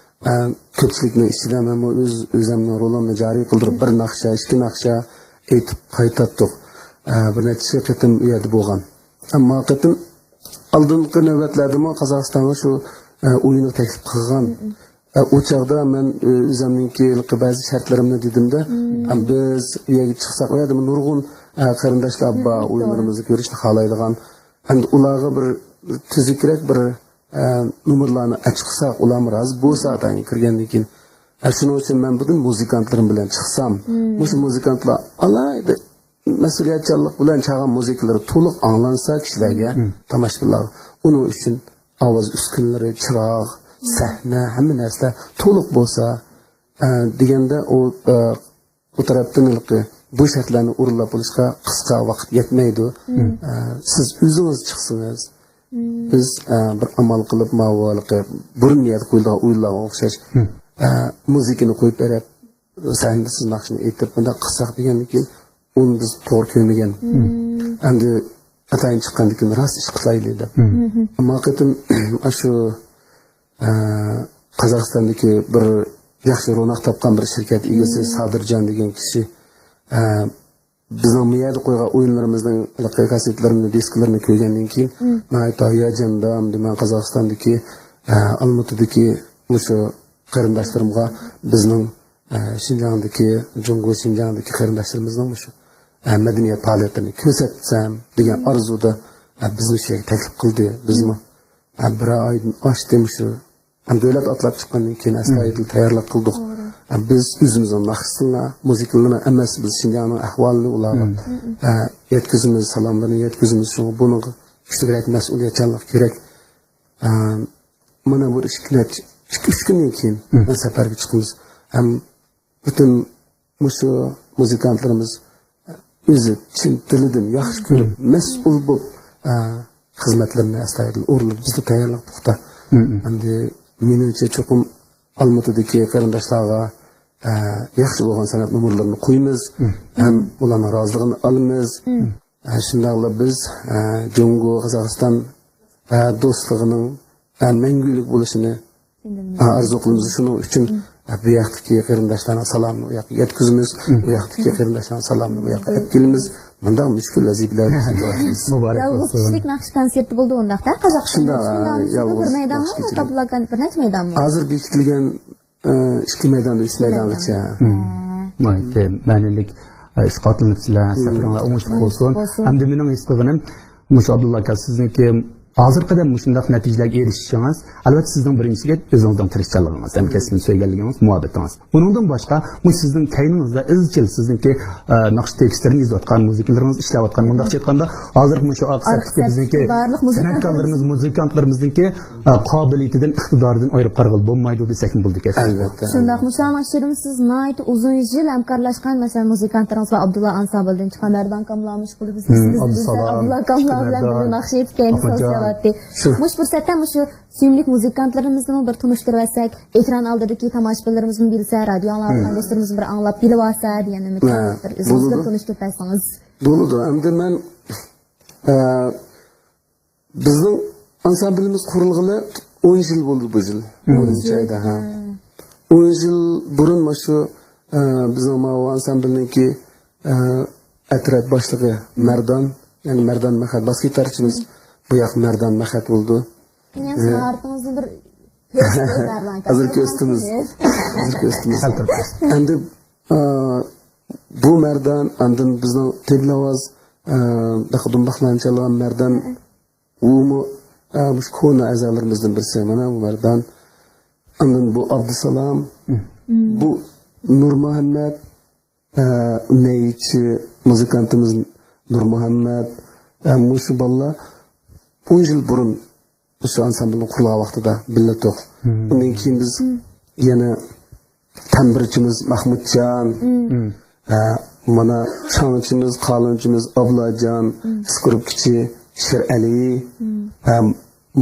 ئە، كۆپچىلىكنىڭ ئىچىدە مەنمۇ ئۆز، ئۆزۈمنىڭ رولۇمنى جارى قىلدۇرۇپ، بىر ناخشا، ئىككى ناخشا ئېيتىپ قايتاتتۇق. ئە، بىر نەچچە قېتىم ئۇ يەردە بولغان. ئەمما قېتىم ئالدىنقى نۆۋەتلەردىمۇ قازاقىستانغا شۇ، ئە، ئويۇنغا تەكلىپ قىلغان. ئە، ئۇ چاغدا مەن، ئە، ئۆزۈمنىڭكى بەزى شەرتلىرىمنى دېدىمدە، ئە، بىز ئۇ يەرگە چىقساق، ئۇ يەردىمۇ نۇرغۇن، ئە، قېرىنداشلار بار، ئويۇنلىرىمىزنى كۆرۈشنى خالايدىغان. ئەمدى ئۇلارغا بىر تۈزۈكرەك بىر ئە، نومۇرلارنى ئاچىقساق، ئۇلارمۇ رازى بولسا، ئاتايىن كىرگەندىن كېيىن. ئە، شۇنىڭ ئۈچۈن مەن بۈگۈن مۇزىكانتلىرىم بىلەن چىقسام، مۇشۇ مۇزىكانتلار ئالاھىدە مەسئۇلىيەتچانلىق بىلەن چالغان مۇزىكىلىرى تولۇق ئاڭلانسا كىشىلەرگە، تاماشىبىنلارغا، ئۇنىڭ ئۈچۈن ئاۋاز ئۈسكۈنىلىرى، چىراغ، سەھنە، ھەممە نەرسىلەر تولۇق بولسا، ئە، دېگەندە ئۇ، ئە، بۇ تەرەپتىن ھېلىقى بۇ شەرتلەرنى ئورۇنلاپ بولۇشقا قىسقا ۋاقىت يەتمەيدۇ. ئە، سىز ئۆزىڭىز چىقسىڭىز، بىز، ئە، بىر ئامال قىلىپ، ماۋۇ ھېلىقى بۇرۇن نىيەت قويۇلغان ئويۇنلارغا ئوخشاش، ئە، مۇزىكىنى قويۇپ بېرىپ، سەھنىدە سىز ناخشىنى ئېيتىپ، مۇنداق قىلساق دېگەندىن كېيىن، ئۇنى بىز توغرا كۆرمىگەن. ئەمدى ئاتايىن چىققاندىن كېيىن راست ئىش قىلايلى دەپ. ئەمما قېتىم ئاشۇ ئە، قازاقىستاندىكى بىر ياخشى روناق تاپقان بىر شىركەت ئىگىسى سادىرجان دېگەن كىشى، ئە، بىزنىڭ مۇ يەردە قويغان ئويۇنلىرىمىزنىڭ ھېلىقى كاسسېتلىرىنى، دىسكىلىرىنى كۆرگەندىن كېيىن، ناھايىتى ھاياجاندام، مەن قازاقىستاندىكى، ئە، ئالمۇتىدىكى مۇشۇ قېرىنداشلىرىمغا بىزنىڭ، ئە، شىنجاڭدىكى، جۇڭگو شىنجاڭدىكى قېرىنداشلىرىمىزنىڭ مۇشۇ، ئە، مەدەنىيەت پائالىيەتلىرىنى كۆرسەتسەم دېگەن ئارزۇدا، ئە، بىزنى شۇ يەرگە تەكلىپ قىلدى. بىزمۇ ھە، بىر ئايدىن ئاشتى مۇشۇ. ھەم دۆلەت ئاتلاپ چىققاندىن كېيىن ئەستايىدىل تەييارلىق قىلدۇق. ھە، بىز ئۆزىمىزنىڭ ناخشىسىنىلا، مۇزىكىلىرىنى ئەمەس، بىز شىنجاڭنىڭ ئەھۋالىنى ئۇلارغا، ھە، يەتكۈزىمىز، سالاملىرىنى يەتكۈزىمىز. شۇڭا بۇنىڭغا كۈچلۈكرەك مەسئۇلىيەتچانلىق كېرەك. ھە، مانا بۇ ئىككى نەچچە، ئىككى، ئۈچ كۈندىن كېيىن بىز سەپەرگە چىقىمىز. ھەم پۈتۈن مۇشۇ مۇزىكانتلىرىمىز ئۆزى چىن دىلىدىن ياخشى كۆرۈپ، مەسئۇل بولۇپ، ئە، خىزمەتلىرىنى ئەستايىدىل ئورۇنلىدى. بىزدە تەييارلىق پۇختا. ئەمدى مېنىڭچە چوقۇم ئالمۇتىدىكى قېرىنداشلارغا، ئە، ياخشى بولغان سەنئەت نومۇرلىرىنى قويىمىز، ھەم ئۇلارنىڭ رازىلىقىنى ئالىمىز. ئە، شۇنداقلا بىز، ئە، جۇڭگو، قازاقىستان، ئە، دوستلۇقىنىڭ، ئە، مەڭگۈلۈك بولۇشىنى، ئە، ئارزۇ قىلىمىز. شۇنىڭ ئۈچۈن، ئە، بۇ ياقتىكى قېرىنداشلارنىڭ سالامىنى ئۇ ياققا يەتكۈزىمىز، ئۇ ياقتىكى قېرىنداشلارنىڭ سالامىنى بۇ ياققا ئەپ كېلىمىز. مۇنداق مۈشكۈل ۋەزىپىلەر. مۇبارەك يالغۇز بولسۇن. كىشىلىك ناخشا كونسېرتى بولدى ئۇنداقتا، قازاقىستاندا. خۇشۇنداق، شۇنداق، يالغۇز بىر مەيدانمۇ، ناخشا كېچىلىك. قاپلىغان بىر نەچچە مەيدانمۇ؟ ھازىر بېكىتىلگەن، ئە، ئىككى مەيداندا، ئۈچ مەيدانغىچە. ھە. ناھايىتى مەنىلىك، ئە، ئىشقا ئاتلىنىپسىلەر. سەپىرىڭلار ئوڭۇشلۇق بولسۇن. بولسۇن. ھەمدە مېنىڭ ھېس قىلغىنىم، مۇشۇ ئابدۇللا ئاكا سىزنىڭكى ھازىرقى قەدەم مۇشۇنداق نەتىجىلەرگە ئېرىشىشىڭىز، ئەلۋەتتە، سىزنىڭ بىرىنچىسىگە ئۆزىڭىزنىڭ تىرىشچانلىقىڭىز ھەم كەسىپنى سۆيگەنلىكىڭىز، مۇھەببىتىڭىز. ئۇنىڭدىن باشقا، مۇشۇ سىزنىڭ كەينىڭىزدە ئىزچىل سىزنىڭكى، ئە، ناخشا تېكىستلىرىنى يېزىۋاتقان، مۇزىكىلىرىڭىز ئىشلەۋاتقان، مۇنداقچە ئېيتقاندا، ھازىرقى مۇشۇ ئارقا سەپتىكى بىزنىڭكى بارلىق مۇزىكانتلىرىمىز، سەنئەتكارلىرىمىز، مۇزىكانتلىرىمىزنىڭكى، ئە، قابىلىيىتىدىن، ئىقتىدارىدىن ئايرىپ قارىغىلى بولمايدۇ دېسەكمۇ بولىدىكەن. ئەلۋەتتە. شۇنداق، مۇشۇلارنىڭ ئىچىدىمۇ سىز ناھايىتى ئۇزۇن يىل ھەمكارلاشقان، مەسىلەن، مۇزىكانتلىرىڭىز بار، ئابدۇللا ئانسامبىلدىن چىققان مەردان كاملامۇش بولۇپ، سىز، سىز ئابدۇسالام، ئابدۇللا كاملا بىلەن بىللە ناخشا ئېيتىپ كەينىدە سوز چالاتتى. مۇشۇ پۇرسەتتە مۇشۇ سۆيۈملۈك مۇزىكانتلىرىمىزنىمۇ بىر تونۇشتۇرۇۋەتسەك، ئېكران ئالدىدىكى تاماشىبىنلىرىمىزمۇ بىلسە، رادىيو ئاڭلاۋاتقان دوستلىرىمىزمۇ بىر ئاڭلاپ بىلىۋالسا دېگەن ئۈمىدتە، بىر ئۆزىڭىز بىر تونۇشتۇرۇپ بەرسىڭىز. بولىدۇ. ئەمدى مەن، ئە، بىزنىڭ ئانسامبىلىمىز قۇرۇلغىلى ئون يىل بولدى بۇ يىل. ئونىنچى ئايدا، ھە. ئون يىل بۇرۇن مانا شۇ، ئە، بىزنىڭ ماۋۇ ئانسامبىلنىڭكى، ئە، ئەترەت باشلىقى مەردان، يەنى مەردان مەخەت، باس گىتارچىمىز، بۇ ياق مەردان مەخەت بولىدۇ. مېنىڭ ماھارىتىڭىزنى بىر كۆرسىتىڭىز، مەردان ئاكا. ھازىر كۆرسىتىمىز. ھازىر كۆرسىتىمىز. ئەمدى، ئە، بۇ مەردان، ئاندىن بىزنىڭ تېبىل ئاۋاز، ئە، دۇمباقلارنى چالغان مەردان، ئۇمۇ، ئە، مۇشۇ كونا ئەزالىرىمىزدىن بىرسى. مانا بۇ مەردان. ئاندىن بۇ ئابدۇسالام، بۇ نۇرمۇھەممەت، ئە، نەيچى مۇزىكانتىمىز نۇرمۇھەممەت. ئە، مۇشۇ بالىلار ئون يىل بۇرۇن مۇشۇ ئانسامبىلنى قۇرغان ۋاقتىدا بىللە تۇق. ئۇندىن كېيىن بىز يەنە تەمبۇرچىمىز مەھمۇتجان، ھە، مانا چاڭچىمىز، قالۇنچىمىز ئابلاجان، سكرىپكىچى شىرئەلى، ھە،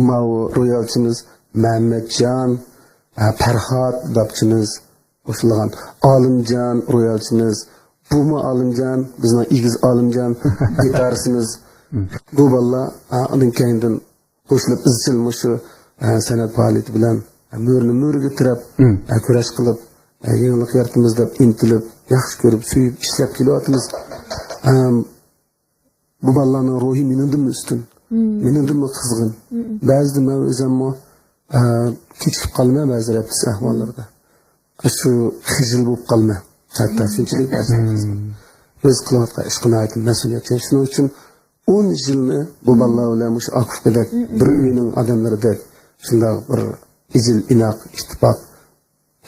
ماۋۇ رويالچىمىز مەمەتجان، ھە، پەرھات داپچىمىز قوشۇلغان، ئالىمجان رويالچىمىز، بۇمۇ ئالىمجان، بىزنىڭ ئېگىز ئالىمجان گىتارىسىمىز. بۇ بالىلار، ھە، ئۇنىڭ كەينىدىن قوشۇلۇپ ئىزچىل مۇشۇ، ئە، سەنئەت پائالىيىتى بىلەن، ئە، مۈرىنى مۈرىگە تىرەپ، ئە، كۈرەش قىلىپ، ئە، يېڭىلىق يارىتىمىز دەپ ئىنتىلىپ، ياخشى كۆرۈپ، سۆيۈپ ئىشلەپ كېلىۋاتىمىز. ئەم، بۇ بالىلارنىڭ روھى مېنىڭدىنمۇ ئۈستۈن، مېنىڭدىنمۇ قىزغىن. بەزىدە مەن ئۆزۈممۇ، ئە، كېچىكىپ قالىمەن بەزى رەپتىسى ئەھۋاللىرىدا. شۇ خىجىل بولۇپ قالىمەن. ھەتتا شۇنچىلىك ئەزاب قىلىمەن. ئۆز قىلىۋاتقان ئىشقا ناھايىتى مەسئۇلىيەتچان. شۇنىڭ ئۈچۈن ئون يىلنى بۇ بالىلار بىلەن مۇشۇ ئاكا-ئۇكىدەك، بىر ئۆينىڭ ئادەملىرىدەك شۇنداق بىر ئىجىل-ئىناق، ئىتتىپاق،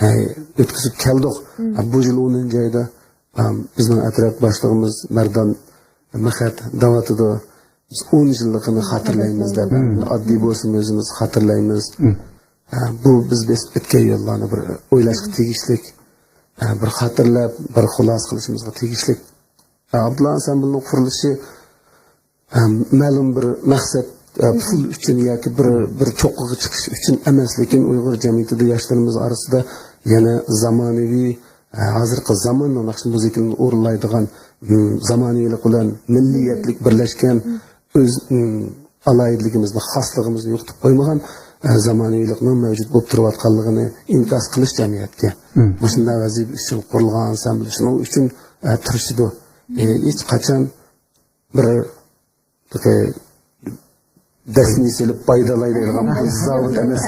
ھەي، ئۆتكۈزۈپ كەلدۇق. ھە، بۇ يىل ئونىنچى ئايدا، ھە، بىزنىڭ ئەترەت باشلىقىمىز مەردان مەخەت دەۋاتىدۇ. بىز ئون يىللىقىنى خاتىرىلەيمىز دەپ، ئاددىي بولسىمۇ ئۆزىمىز خاتىرىلەيمىز. ھە، بۇ بىز بېسىپ ئۆتكەن يوللارنى بىر ئويلاشقا تېگىشلىك، ھە، بىر خاتىرىلەپ، بىر خۇلاسە قىلىشىمىزغا تېگىشلىك. ھە، ئابدۇللا ئانسامبىلنىڭ قۇرۇلۇشى، ھە، مەلۇم بىر مەقسەت، ھە، پۇل ئۈچۈن ياكى بىر، بىر چوققىغا چىقىش ئۈچۈن ئەمەس، لېكىن ئۇيغۇر جەمئىيىتىدە ياشلىرىمىز ئارىسىدا يەنە زامانىۋى، ھە، ھازىرقى زاماننىڭ ناخشا مۇزىكىنى ئورۇنلايدىغان، ھىم، زامانىۋىلىق بىلەن مىللىيەتلىك بىرلەشكەن، ئۆز، ئىم، ئالاھىدىلىكىمىزنى، خاسلىقىمىزنى يوقىتىپ قويمىغان، ئە، زامانىۋىلىقنىڭ مەۋجۇت بولۇپ تۇرۇۋاتقانلىقىنى ئىنكاس قىلىش جەمئىيەتكە. مۇشۇنداق ۋەزىپە ئۈچۈن قۇرۇلغان ئانسامبىل شۇنىڭ ئۈچۈن، ئە، تىرىشىدۇ. ئە، ھېچقاچان بىر، بىر دەسنى سېلىپ پايدىلايدىغان بىر زاۋۇت ئەمەس.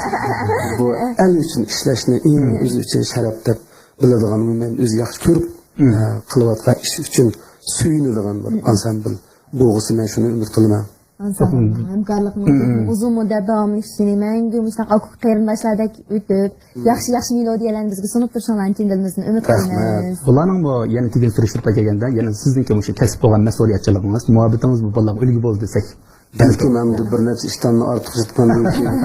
بۇ ئەل ئۈچۈن ئىشلەشنى ئەڭ ئۆزى ئۈچۈن شەرەپ دەپ بىلىدىغان، ئومۇمەن ئۆزى ياخشى كۆرۈپ، ئە، قىلىۋاتقان ئىش ئۈچۈن سۆيۈنىدىغان بىر ئانسامبىل بولغۇسى، مەن شۇنى ئۈمىد قىلىمەن. ئانسامبىلنىڭ ھەمكارلىقىنىڭ ئۇزۇن مۇددەت داۋاملىشىشىنى، مەڭگۈ مۇشۇنداق ئاكا-ئۇكا قېرىنداشلاردەك ئۆتۈپ، ياخشى، ياخشى مېلودىيەلەرنى بىزگە سۇنۇپ تۇرۇشۇڭلارنى چىن دىلىمىزدىن ئۈمىد قىلىمىز. بۇلارنىڭمۇ يەنە تېگىن سۈرۈشتۈرۈپ كەلگەندە، يەنە سىزنىڭكى مۇشۇ كەسىپ بولغان مەسئۇلىيەتچانلىقىڭىز، مۇھەببىتىڭىز بۇ بالىلارغا ئۈلگە بولدى دېسەك. بەلكىم ئەمدى بىر نەچچە ئىشتاننى ئارتۇق يۇتقاندىن كېيىن،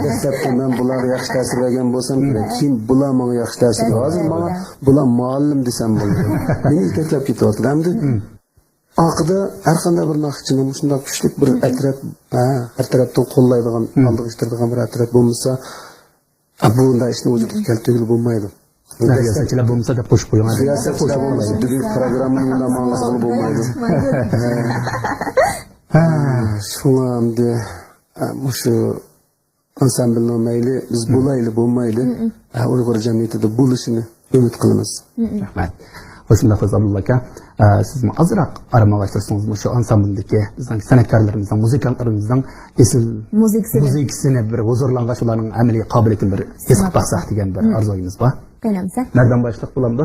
دەسلەپتە مەن بۇلارغا ياخشى تەسىر بەرگەن بولسام كېرەك، كېيىن بۇلار ماڭا ياخشى تەسىر بەردى. ھازىر ماڭا بۇلار مۇئەللىم دېسەم بولىدۇ. مېنى يېتەكلەپ كېتىۋاتىدۇ. ئەمدى ئارقىدا ھەر قانداق بىر ناخشىچىنىڭ مۇشۇنداق كۈچلۈك بىر ئەترەت، ھە، ھەر تەرەپتىن قوللايدىغان، ئالدىغا ئىتتىرىدىغان بىر ئەترەت بولمىسا، ھە، بۇنداق ئىشنى ۋۇجۇدقا كەلتۈرگىلى بولمايدۇ. رىياسەتچىلەر بولمىسا دەپ قوشۇپ قويۇڭ. رىياسەت قوشۇپ بولمايدۇ. بۈگۈنكى پروگراممىنى مۇنداق ماڭغۇزغىلى بولمايدۇ. ھە. شۇڭا ئەمدى، ھە، مۇشۇ ئانسامبىلنىڭ مەيلى بىز بولايلى، بولمايلى، ھە، ئۇيغۇر جەمئىيىتىدە بولۇشىنى ئۈمىد قىلىمىز. رەھمەت. خوش، شۇنداق قىلسا، ئابدۇللا ئاكا، ئە، سىزمۇ ئازراق ئارام ئاغاچلىسىڭىز، مۇشۇ ئانسامبىلدىكى بىزنىڭ سەنئەتكارلىرىمىزنىڭ، مۇزىكانتلىرىمىزنىڭ ئېسىل مۇزىكىسىنى. مۇزىكىسىنى بىر ھۇزۇرلانغاچ، ئۇلارنىڭ ئەمەلىي قابىلىيىتىنى بىر ھېس قىلىپ باقساق دېگەن بىر ئارزۇيىمىز بار. قاينامسەن؟ مەردان باشلىق بولامدۇ؟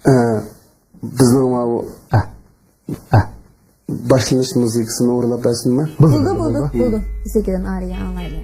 ئە، بىزنىڭ ماۋۇ، ئە، ئە، باشلىنىش مۇزىكىسىنى ئورۇنلاپ بەرسىنىمۇ؟ بولىدۇ، بولىدۇ، بولىدۇ. مۇزىكىدىن ئارىيە ئاڭلايلى.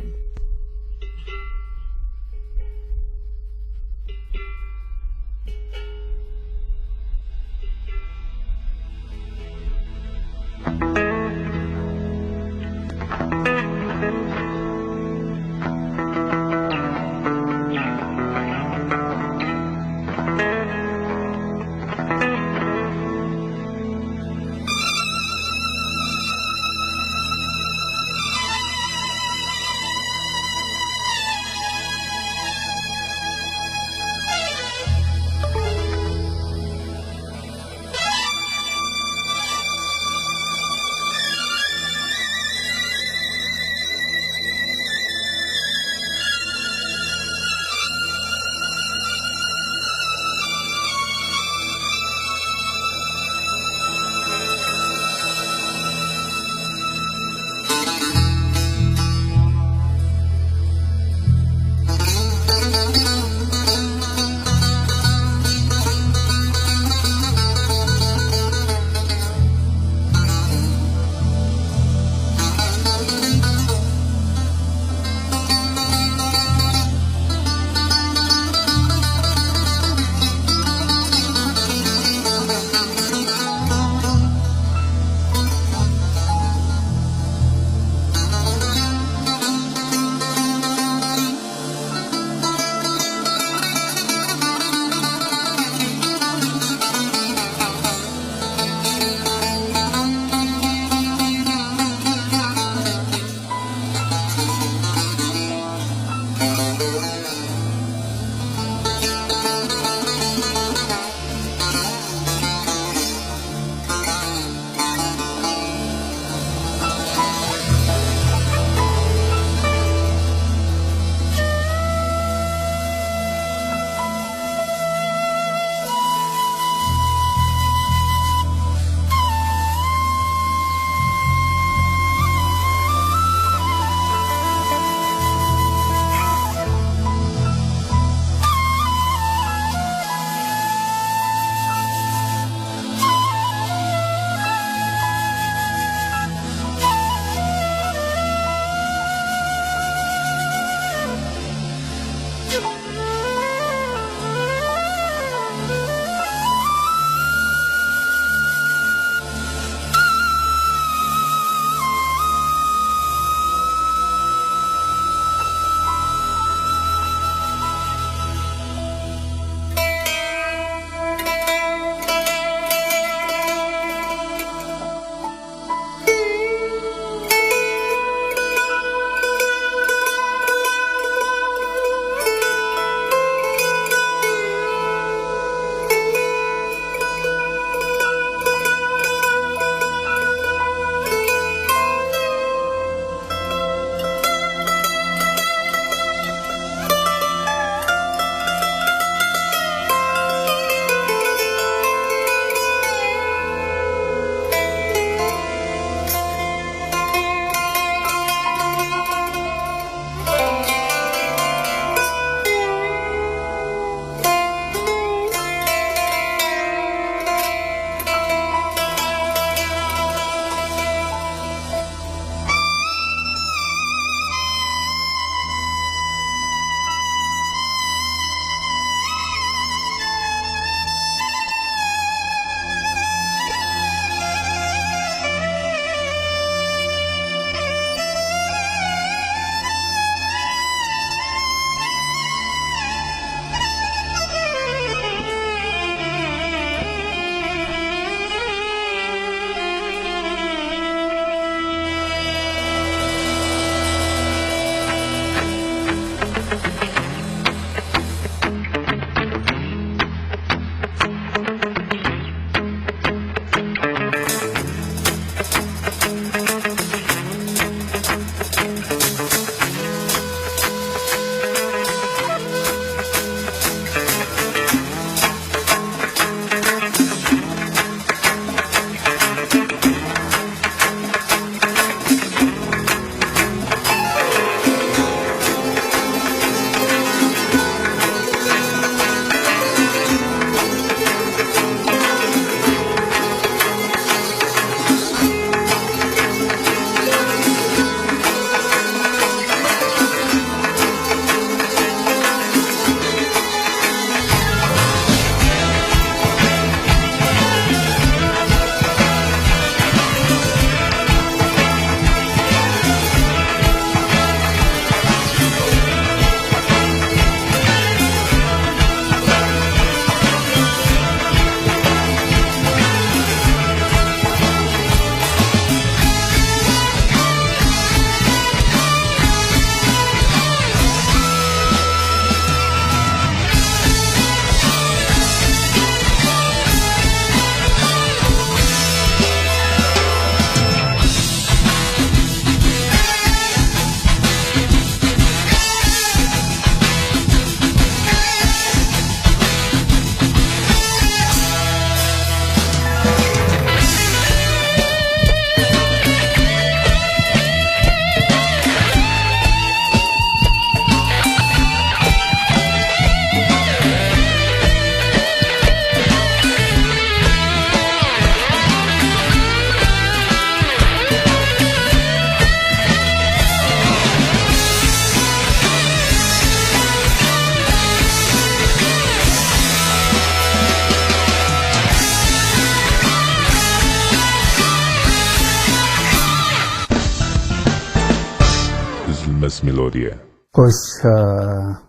مېلودىيە. خوش، ئە،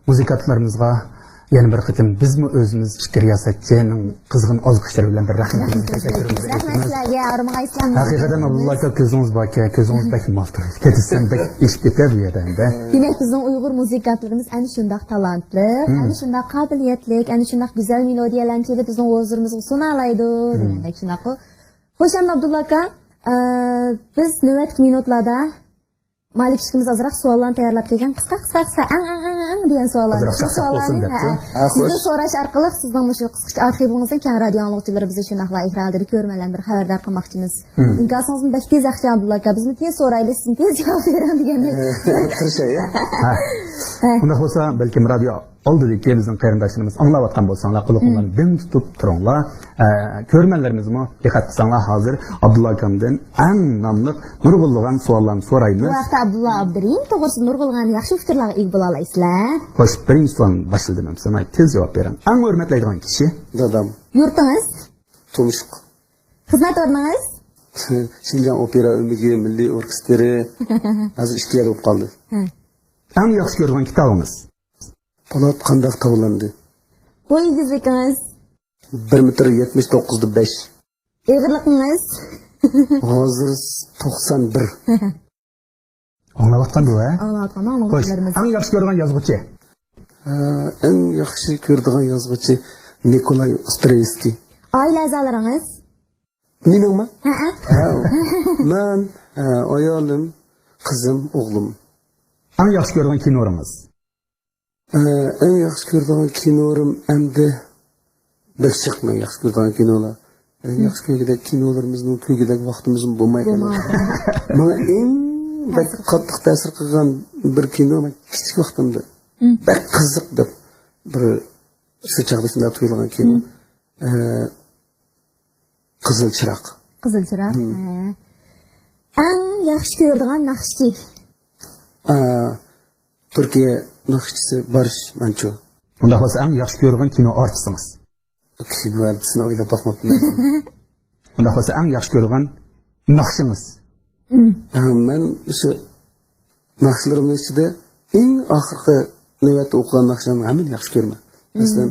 مۇزىكانتلىرىمىزغا يەنە بىر قېتىم بىزمۇ ئۆزىمىز ئىككى رىياسەتچىنىڭ قىزغىن ئالقىشلىرى بىلەن بىر رەھمىتىمىزنى تەكرارلىيمىز. رەھمەت سىلەرگە، ئارمىغان ئىسلام. ھەقىقەتەن ئابدۇللا ئاكا، كۆزىڭىز باركەن، كۆزىڭىز بەك ماختۇر. كەتسەم بەك ئېشىپ كېتەر بۇ يەردە ئەمدى. دېمەك، بىزنىڭ ئۇيغۇر مۇزىكانتلىرىمىز ئەنە شۇنداق تالانتلىق، مم. ئەنە شۇنداق قابىلىيەتلىك، ئەنە شۇنداق گۈزەل مېلودىيەلەرنى چېلىپ بىزنىڭ ھۇزۇرىمىزغا سۇنالايدۇ مم. دېگەندەك شۇنداققۇ. خوش، ئەمدى ئابدۇللا ئاكا، ئە، بىز نۆۋەتتىكى مىنۇتلاردا مالىك ئىككىمىز ئازراق سوئاللارنى تەييارلاپ كەلگەن. قىسقا، قىسقا، قىسقا، ئەڭ، ئەڭ، ئەڭ، ئەڭ دېگەن سوئاللارنى. ئازراق شۇ چاقچاق بولسۇن سوئاللارنى، دەپتۇ. ھە، ھە، سىزدىن خوش. سوراش ئارقىلىق سىزنىڭ مۇشۇ قىسقىچە ئارخىپىڭىزنى كەڭ رادىئو ئاڭلىغۇچىلىرىمىزگە شۇنداقلا ئېكران ئالدىدا كۆرۈرمەنلەر بىلەن خەۋەردار قىلماقچىمىز. مم. ئىنكاسىڭىزمۇ بەك تېز ياخشى، ئابدۇللا ئاكا. بىزمۇ تېز سورايلى، سىزدىن تېز جاۋاب بېرىڭ دېگەندەك. تىرىشاي، ھە؟ ھە. ئۇنداق بولسا، بەلكىم رادىئو ئالدىدىكى بىزنىڭ قېرىنداشلىرىمىز ئاڭلاۋاتقان بولساڭلار، قۇلىقىڭلارنى مم. دىڭ تۇتۇپ تۇرۇڭلار. ئە، كۆرۈرمەنلىرىمىزمۇ دىققەت قىلساڭلار، ھازىر ئابدۇللا ئاكامدىن ئەڭ ناملىق نۇرغۇنلىغان سوئاللارنى بۇ سورايمىز. ھەقتە ئابدۇللا ئابدۇرېھىم توغرىسىدا نۇرغۇنلىغان ياخشى ئۇچۇرلارغا ئىگە بولالىسىلەر. خوش، بىرىنچى سوئالنى باشلىدىم، سەن تېز جاۋاب بېرىڭ. ئەڭ ھۆرمەتلەيدىغان كىشى؟ دادام. يۇرتىڭىز؟ تۇمشۇق. خىزمەت ئورنىڭىز؟ شىنجاڭ ئوپېرا ئۆمىكى مىللىي ئوركېستىرى. ھازىر ئىككى يەر بولۇپ قالدى. ھە. ئەڭ ياخشى كۆرىدىغان كىتابىڭىز؟ پولات قانداق تاۋلاندى؟ بوي ئېگىزلىكىڭىز؟ بىر مېتىر يەتمىش توققۇزدا بەش. ئېغىرلىقىڭىز؟ ھازىر توقسان بىر. ئاڭلاۋاتقاندۇ، ھە؟ ئاڭلاۋاتقان، خوش، ئاڭلىغۇچىلىرىمىز. ئەڭ ياخشى كۆرىدىغان يازغۇچى؟ ئە، ئەڭ ياخشى كۆرىدىغان يازغۇچى نىكولاي ئوسترېۋسكىي. ئائىلە ئەزالىرىڭىز؟ مېنىڭمۇ؟ ھەئە. ھە، مەن، ئە، ئايالىم، قىزىم، ئوغلۇم. ئەڭ ياخشى كۆرىدىغان كىنورىڭىز؟ ئە، ئەڭ ياخشى كۆرىدىغان كىنورىم ئەمدى بەك جىق مەن ياخشى كۆرىدىغان كىنولار. ئەڭ ياخشى كۆرگۈدەك كىنولىرىمىزمۇ، كۆرگۈدەك ۋاقتىمىزمۇ بولماي قالدى. ماڭا ئەڭ بەك قاتتىق تەسىر قىلغان بىر كىنو، مەن كىچىك ۋاقتىمدا بەك قىزىق دەپ بىر، شۇ چاغدا شۇنداق تۇيۇلغان كىنو. ئە، قىزىل چىراغ. قىزىل چىراغ. ھە. ئەڭ ياخشى كۆرىدىغان ناخشىچى؟ ئە، تۈركىيە ناخشىچىسى بارىش مانچو. ئۇنداق بولسا ئەڭ ياخشى كۆرىدىغان كىنو ئارتىسىڭىز؟ كىنو ئارتىسىنى ئويلاپ باقماپتىمەن. ئۇنداق بولسا ئەڭ ياخشى كۆرىدىغان ناخشىڭىز؟ ئە، مەن شۇ ناخشىلىرىمنىڭ ئىچىدە ئەڭ ئاخىرقى نۆۋەتتە ئوقۇغان ناخشىلارنى ھەممىنى ياخشى كۆرىمەن. مەسىلەن،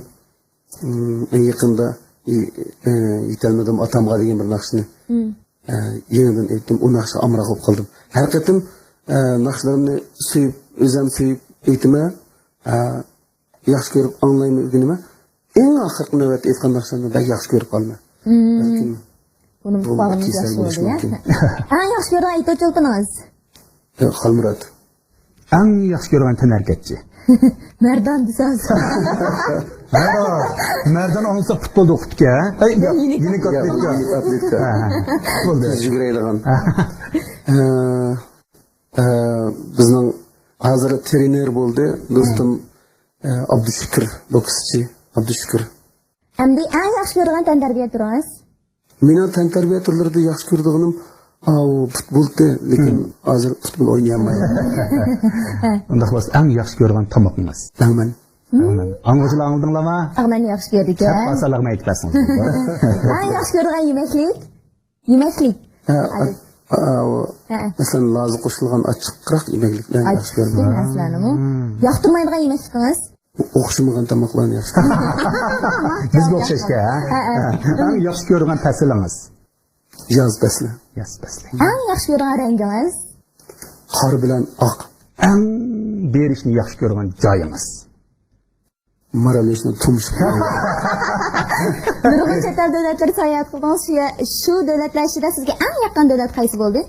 ئىم، يېقىندا، ئى-، ئى، يېتەلمىدىم ئاتامغا دېگەن بىر ناخشىنى، ئە، يېڭىدىن ئېيتتىم. ئۇ ناخشىغا ئامراق بولۇپ قالدىم. ھەر قېتىم، ئە، ناخشىلىرىمنى سۆيۈپ، ئۆزۈم سۆيۈپ ئېيتىمەن. ئە، ياخشى كۆرۈپ ئاڭلايمەن، ئۆگىنىمەن. ئەڭ ئاخىرقى نۆۋەتتە ئېيتقان ناخشىلىرىمنى بەك ياخشى كۆرۈپ قالىمەن. بەلكىم بۇنىمۇ بۇ ئۇققانلىقىمىز كېسەل ياخشى بولۇشى بولدى، يا؟ مۇمكىن. ئەڭ ياخشى كۆرىدىغان ئىتو چولپىنىڭىز؟ ياق، خالمۇرات. ئەڭ ياخشى كۆرىدىغان تەنھەرىكەتچى؟ مەردان دېسەڭىز. ھە، مەردان ئاڭلىسا پۇتبولدا ئوقۇپتىكەن. ئەي، ياق، يېنىك يېنىك ئاتلېتىكا. ئاتلېتىكا. يېنىك ئاتلېتىكا. ھە، ھە، پۇتبولدا. تېز يۈگۈرەيدىغان. ھە. ئە، ئە، بىزنىڭ ھازىر ترېنېر بولدى دوستۇم، ئە، ئابدۇشۈكۈر، بوكسچى ئابدۇشۈكۈر. ئەمدى ئەڭ ياخشى كۆرىدىغان تەنتەربىيە تۈرىڭىز؟ مېنىڭ تەنتەربىيە تۈرلىرىدە ياخشى كۆرىدىغىنىم، ئاۋۇ، پۇتبولدى، لېكىن ھازىر پۇتبول ئوينىيالمايمەن. ئۇنداق بولسا ئەڭ ياخشى كۆرىدىغان تامىقىڭىز؟ لەڭمەن. لەڭمەن. ئاڭلىغۇچىلار ئاڭلىدىڭلارمۇ؟ لەڭمەننى ياخشى كۆردىكەن. كەپ قالسا لەڭمەن ئېيتىپ بەرسىڭىز. ئەڭ ياخشى كۆرىدىغان يېمەكلىك؟ يېمەكلىك. ھە، ئا-، ئا-، ئاۋۇ، ھە. مەسىلەن، لازا قوشۇلغان ئاچچىقراق يېمەكلىكلەرنى ياخشى كۆرىمەن. ئاچچىق نەرسىلەرنىمۇ؟ ياقتۇرمايدىغان يېمەكلىكىڭىز؟ ئوخشىمىغان تاماقلارنى ياخشى. بىزگە ئوخشاشكەن، ھە؟ ھە، ھە. ئەڭ ياخشى كۆرىدىغان پەسلىڭىز؟ ياز پەسلى. ياز پەسلى. ئەڭ ياخشى كۆرىدىغان رەڭگىڭىز؟ قارا بىلەن ئاق. ئەڭ بېرىشنى ياخشى كۆرىدىغان جايىڭىز؟ مارالبېشىنىڭ تۇمشۇقى. نۇرغۇن چەت ئەل دۆلەتلىرى ساياھەت قىلدىڭىز. شۇ يە-، شۇ دۆلەتلەر ئىچىدە سىزگە ئەڭ يېقىن دۆلەت قايسى بولدى؟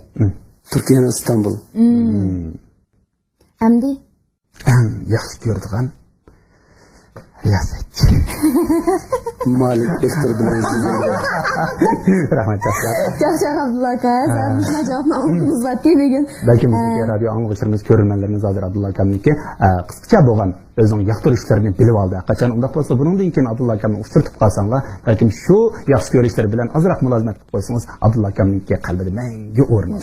تۈركىيەنىڭ ئىستانبۇل. ئەمدى؟ ئەڭ ياخشى كۆرىدىغان رىياسەتچى. مالىك ئېختىر بىلەن. رەھمەت، چاقچاق. چاقچاق ئابدۇللا ئاكا، سەن مۇشۇنداق جاۋابنى ئاڭلىغىنىڭىزغا بۈگۈن. بەلكىم بىزنىڭكى رادىيو ئاڭلىغۇچىلىرىمىز، كۆرۈرمەنلىرىمىز ھازىر ئابدۇللا ئاكامنىڭكى، ئە، قىسقىچە بولغان ئۆزىنىڭ ياقتۇرۇشلىرىنى بىلىۋالدى. ھەرقاچان ئۇنداق بولسا، بۇنىڭدىن كېيىن ئابدۇللا ئاكامنى ئۇچرىتىپ قالساڭلار، بەلكىم شۇ ياخشى كۆرۈشلىرى بىلەن ئازراق مۇلازىمەت قىلىپ قويسىڭىز، ئابدۇللا ئاكامنىڭكى قەلبىدە مەڭگۈ ئورنى.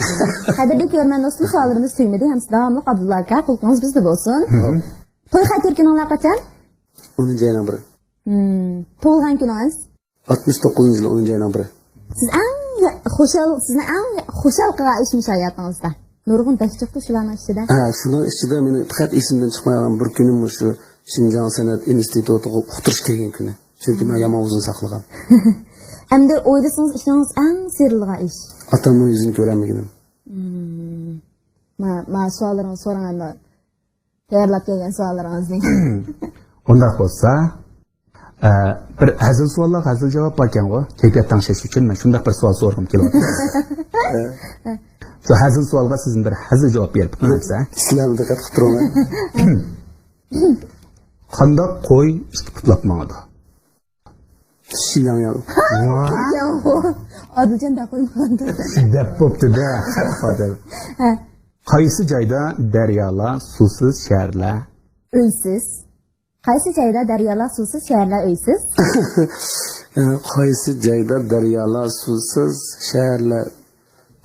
قەدىرلىك كۆرۈرمەن دوستلار، سوئاللىرىمىز تۈگىمىدى، ھەممىسى داۋاملىق ئابدۇللا ئاكا، قۇلىقىڭىز بىزدە بولسۇن. توي خاتىرە كۈنۈڭلار قاچان؟ ئونىنچى ئاينىڭ بىرى. تۇغۇلغان كۈنىڭىز؟ ئاتمىش توققۇزىنچى يىل ئونىنچى ئاينىڭ بىرى. سىز ئەڭ يا-، خۇشال، سىزنى ئەڭ خۇشال قىلغان ئىش مۇشۇ ھاياتىڭىزدا؟ نۇرغۇن بەك جىقتۇ شۇلارنىڭ ئىچىدە. ھە، شۇنىڭ ئىچىدە مېنىڭ پەقەت ئېسىمدىن چىقمايدىغان بىر كۈنۈم مۇشۇ شىنجاڭ سەنئەت ئىنستىتۇتىغا ئۇقتۇرۇش كەلگەن كۈنى. چۈنكى مەن يامان ئۇزۇن ساقلىغان. ئەمدى ئويلىسىڭىز، ئىشىڭىز ئەڭ سىرلىغان ئىش؟ ئاتامنىڭ يۈزىنى كۆرەلمىگىنىم. مم. ما، ما سوئاللىرىڭىزنى سوراڭ ئەمدى. تەييارلاپ كەلگەن سوئاللىرىڭىزنى. ئۇنداق بولسا، ئە، بىر ھەزىل سوئاللارغا ھەزىل جاۋاب باركەنغۇ. كەيپىيات تەڭشەش ئۈچۈن مەن شۇنداق بىر سوئال سورىغۇم كېلىۋاتىدۇ. شۇ ھەزىل سوئالغا سىزدىن بىر ھەزىل جاۋاب بېرىپ بېقىڭ دېسە. سىلەرمۇ دىققەت قىلىپ تۇرۇڭ. قانداق قوي ئىككى پۇتلاپ ماڭىدۇ؟ شىياڭياڭ. ياۋ. ئادىلجان دەپ قويمىغاندۇ؟ دەپ بوپتۇ-دە. ھە. قايسى جايدا دەريالار سۇسىز، شەھەرلەر ئۆيسىز؟ قايسى جايدا دەريالار سۇسىز، شەھەرلەر ئۆيسىز؟ قايسى جايدا دەريالار سۇسىز، شەھەرلەر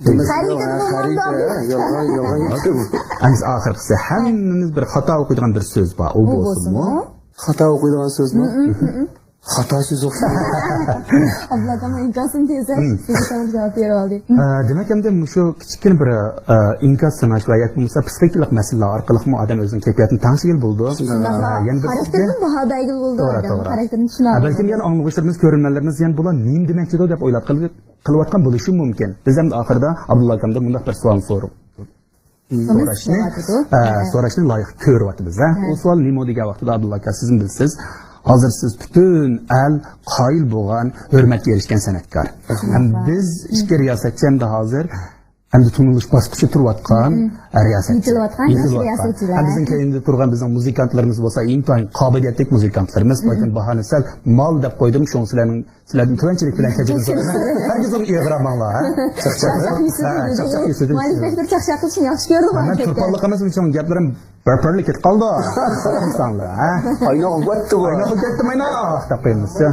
خەرىتىدە بولمامدۇ؟ يالغان، يالغان گەپ. ئەمىسە ئاخىرقىسى، ھەممىمىز بىر خاتا ئوقۇيدىغان بىر سۆز بار. ئۇ بولسىمۇ؟ خاتا ئوقۇيدىغان سۆزمۇ؟ خاتا سۆز ئوقۇيدۇ. ئابدۇللا ئاكام ئىنكاسىنى تېزەپ، سىزگە جاۋاب بېرىۋالدى. ئە، دېمەك، ئەمدى مۇشۇ كىچىككىنە بىر، ئە، ئىنكاس سىڭىش ۋە ياكى بولمىسا پسىخىكىلىق مەسىلىلەر ئارقىلىقمۇ ئادەم ئۆزىنىڭ كەيپىياتىنى تەڭشىگىلى بولىدۇ. شۇنداق. ئە، يەنە بىر خاراكتېرىدىن باھا بەرگىلى بولىدۇ. توغرا، ئادەم توغرا. خاراكتېرىنى چۈشىنەلمەيدۇ. ئە، بەلكىم يەنە ئاڭلىغۇچىلىرىمىز، كۆرۈرمەنلىرىمىز يەنە بۇلار نېمە دېمەكچىدۇ دەپ ئويلاپ قېلىپ قېلىۋاتقان بولۇشى مۇمكىن. بىز ئەمدى ئاخىرىدا ئابدۇللا ئاكامدىن مۇنداق بىر سوئالنى سورىدۇق. سوراشنى، ئە، سوراشنى لايىق كۆرۈۋاتىمىز، ھە. ئۇ سوئال نېمە دېگەن ۋاقتىدا، ئابدۇللا ئاكا، سىزمۇ بىلىسىز. ھازىر سىز پۈتۈن ئەل قايىل بولغان، ھۆرمەتكە ئېرىشكەن سەنئەتكار. ھەم بىز ئىككى رىياسەتچى ئەمدى ھازىر ئەمدى تونۇلۇش باسقۇچى تۇرۇۋاتقان رىياسەتچى. يېتىلىۋاتقان يېتىلىۋاتقان. رىياسەتچىلەر. ھەم بىزنىڭ كەينىدە تۇرغان بىزنىڭ مۇزىكانتلىرىمىز بولسا ئىنتايىن قابىلىيەتلىك مۇزىكانتلىرىمىز. باھانى سەل مال دەپ قويدۇم، شۇڭا سىلەرنىڭ سىلەردىن تۆۋەنچىلىك بىلەن كەچۈرۈم سورايمەن. ھەرگىز ئۇنى ئېغىراماڭلار، ھە؟ چاقچاق. چاقچاق يۈسۈپ ھە، دېدى. چاقچاق يۈسۈپ. مۇئەللىپ بەك بىر چاقچاق قىلىشنى ياخشى كۆرىدىغۇ مەن ھەرىكەتتە. تۇرپانلىق ئەمەس، مېنىڭ گەپلىرىم بىر-بىرلىك كېتىپ قالدى. قايناغۇپ كەتتى بۇ. قايناغۇپ كەتتى مايناق دەپ قويىمىزچۇ.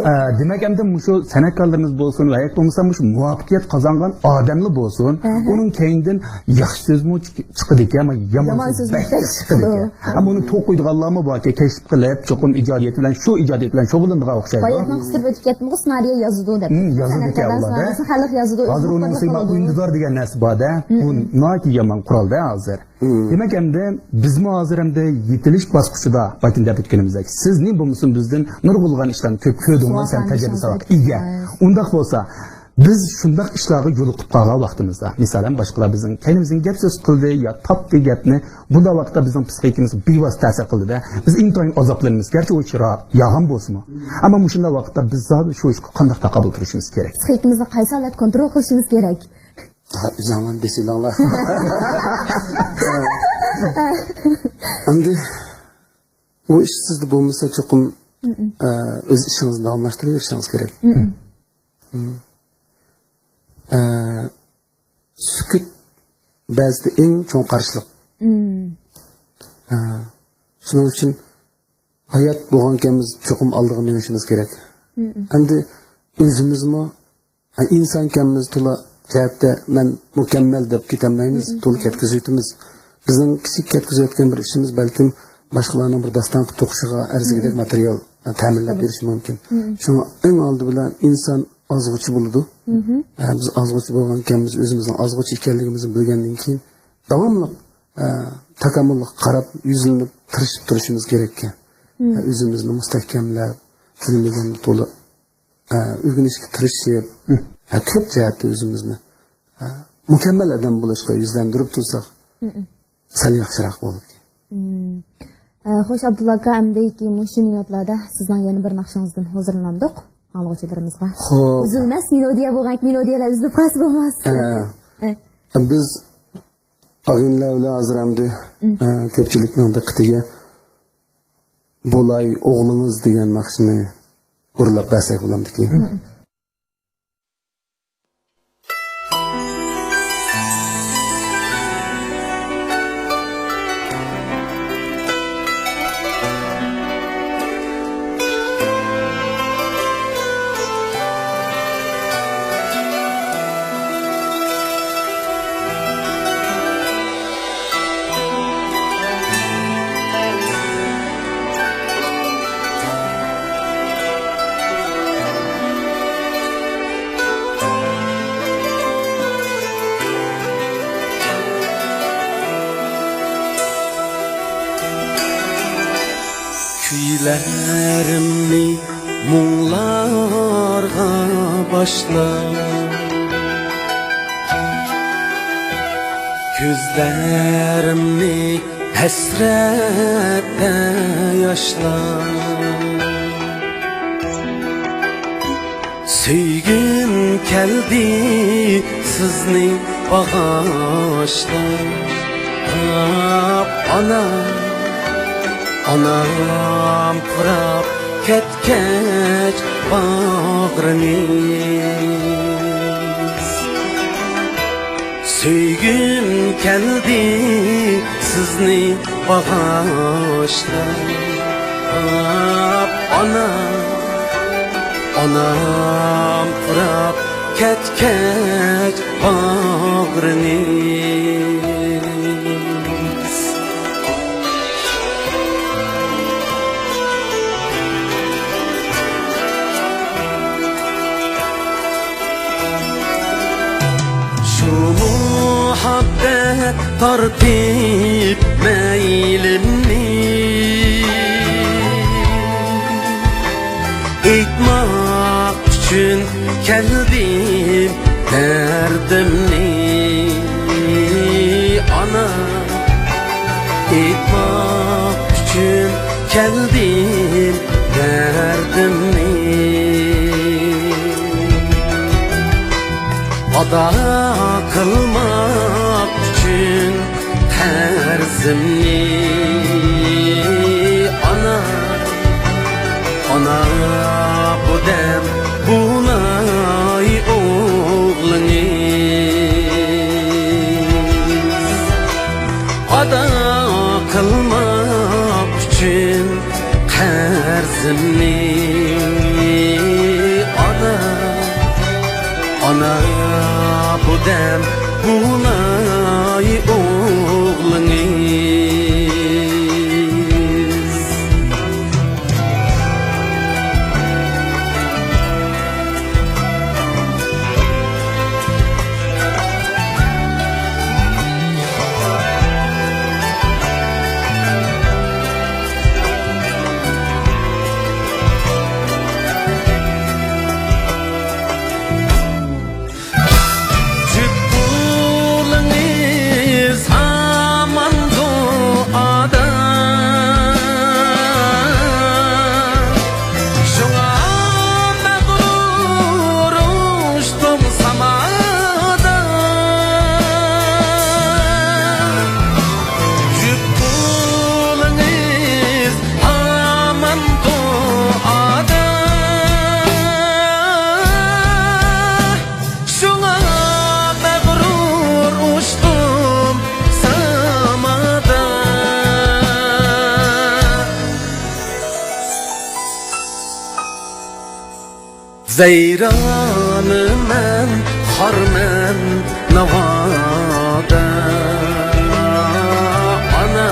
ئە، دېمەك، ئەمدى مۇشۇ سەنئەتكارلىرىمىز بولسۇن ۋە ياكى بولمىسا مۇشۇ مۇۋەپپەقىيەت قازانغان ئادەملەر بولسۇن، ئۇنىڭ كەينىدىن ياخشى سۆزمۇ چىقىدىكەن، يامان سۆز بەك چىقىدىكەن. ئەمما ئۇنى توقۇيدىغانلارمۇ باركەن، كەشىپ قىلىپ، چوقۇم ئىجادىيەت بىلەن، شۇ ئىجادىيەت بىلەن شۇغۇللىنىدىغان ئوخشايدۇ. باياتنىڭ قىستۇرۇپ ئۆتۈپ كەتتىمغۇ، سېنارىيە يازىدۇ دەپ. ھىم، يازىدىكەن ئۇلار. خەلق يازىدۇ. ھازىر ئۇنىڭ ئۈستىگە ئۈندىدار دېگەن نەرسە بار-دە. بۇ ناھايىتى يامان قورال-دە ھازىر. دېمەك، ئەمدى بىزمۇ ھازىر ئەمدى يېتىلىش باسقۇچىدا، بايىتىن دەپ ئۆتكىنىمىزدەك، سىزنى بولمىسۇن بىزدىن نۇرغۇنلىغان ئىشلارنى كۆپ كۆردۈڭلار، سەن تەجرىبە ساۋاتقا ئىگە. ئۇنداق بولسا، بىز شۇنداق ئىشلارغا يولۇقۇپ قالغان ۋاقتىمىزدا، مىسالەن، باشقىلار بىزنىڭ كەينىمىزدىن گەپ سۆز قىلدى يا تاپتى گەپنى، بۇنداق ۋاقىتتا بىزنىڭ پسىخىكىمىزغا بىۋاسىتە تەسىر قىلدى-دە، بىز ئىنتايىن ئازابلىنىمىز. گەرچە ئۇ ئىش را-، ياغان بولسىمۇ. ئەمما مۇشۇنداق ۋاقىتتا بىز زادى شۇ ئىشقا قانداق تاقابىل تۇرۇشىمىز كېرەك؟ پسىخىكىمىزنى قايسى ھالەتتە كونترول قىلىشىمىز كېرەك؟ ئۆزۈڭلار دېسىلەڭلار. ئەمدى ئۇ ئىش سىزدە بولمىسا، چوقۇم، ئە، ئۆز ئىشىڭىزنى داۋاملاشتۇرۇۋېرىشىڭىز كېرەك. ئە، سۈكۈت بەزىدە ئەڭ چوڭ قارشىلىق. ئە، شۇنىڭ ئۈچۈن ھايات بولغانكەنمىز، چوقۇم ئالدىغا مېڭىشىمىز كېرەك. ئەمدى ئۆزىمىزمۇ، ھە، ئىنسانكەنمىز، تولا جەھەتتە مەن مۇكەممەل دەپ كېتەلمەيمىز، تولا كەتكۈزۈۋېتىمىز. بىزنىڭ كىچىك كەتكۈزۈۋەتكەن بىر ئىشىمىز بەلكىم باشقىلارنىڭ بىر داستان توقۇشىغا ئەرزىگۈدەك ماتېرىيال، ھە، تەمىنلەپ بېرىشى مۇمكىن. شۇڭا ئەڭ ئالدى بىلەن ئىنسان ئازغۇچى بولىدۇ. ھە، بىز ئازغۇچى بولغانكەنمىز، ئۆزىمىزنىڭ ئازغۇچى ئىكەنلىكىمىزنى بىلگەندىن كېيىن داۋاملىق، ئە، تاكامۇللۇققا قاراپ يۈزلىنىپ تىرىشىپ تۇرۇشىمىز كېرەككەن. ئە، ئۆزىمىزنى مۇستەھكەملەپ، بىلمىگەننى تولا، ئە، ئۆگىنىشكە تىرىشىپ، ئە، كۆپ جەھەتتە ئۆزىمىزنى، ئە، مۇكەممەل ئادەم بولۇشقا يۈزلەندۈرۈپ تۇرساق، سەل ياخشىراق بولىدىكەن. ئە، خوش، ئابدۇللا ئاكا، ئەمدىكى مۇشۇ مىنۇتلاردا سىزنىڭ يەنە بىر ناخشىڭىزدىن ھۇزۇرلىنامدۇق ئاڭلىغۇچىلىرىمىزغا. خوپ. ئۈزۈلمەس مېلودىيە بولغان، مېلودىيەلەر ئۈزۈلۈپ قالسا بولماس. ئە، بىز ئاغىنىلەر بىلەن ھازىر ئەمدى، ئە، كۆپچىلىكنىڭ دىققىتىگە بولاي ئوغلىڭىز دېگەن ناخشىنى ئۇرلاپ بەرسەك بولامدىكىن؟ كۈنلىرىمنى مۇڭلارغا باشلاپ، كۆزلىرىمنى ھەسرەتتە ياشلاپ، سۆيگۈم كەلدى سىزنى باغاشلاپ. ئانا، ئانام پۇراپ كەتكەچ باغرىڭىز، سۆيگۈم كەلدى سىزنى باغاشلاپ. ئانا، ئانام پۇراپ كەتكەچ باغرىڭىز. شۇ مۇھەببەت تارتىپ مەيلىمنى، ئېيتماق ئۈچۈن كەلدىم دەردىمنى. ئانا، ئېيتماق ئۈچۈن كەلدىم دەردىمنى، ئادا قىلماق ئۈچۈن قەرزىمنى. ئانا، ئانا، بۇ دەم بۇلاي ئوغلىڭىز، ئادا قىلماق ئۈچۈن قەرزىمنى. ئانا، ئانا، بۇ دەم بۇلاي ئوغلىڭىز. جۈپ قولىڭىز ھامان دۇئادا، شۇڭا مەغرۇر ئۇچتۇم سامادا. جۈپ قولىڭىز ھامان دۇئادا، شۇڭا مەغرۇر ئۇچتۇم سامادا. ۋەيرانمەن، خارمەن ناۋادا. ئانا،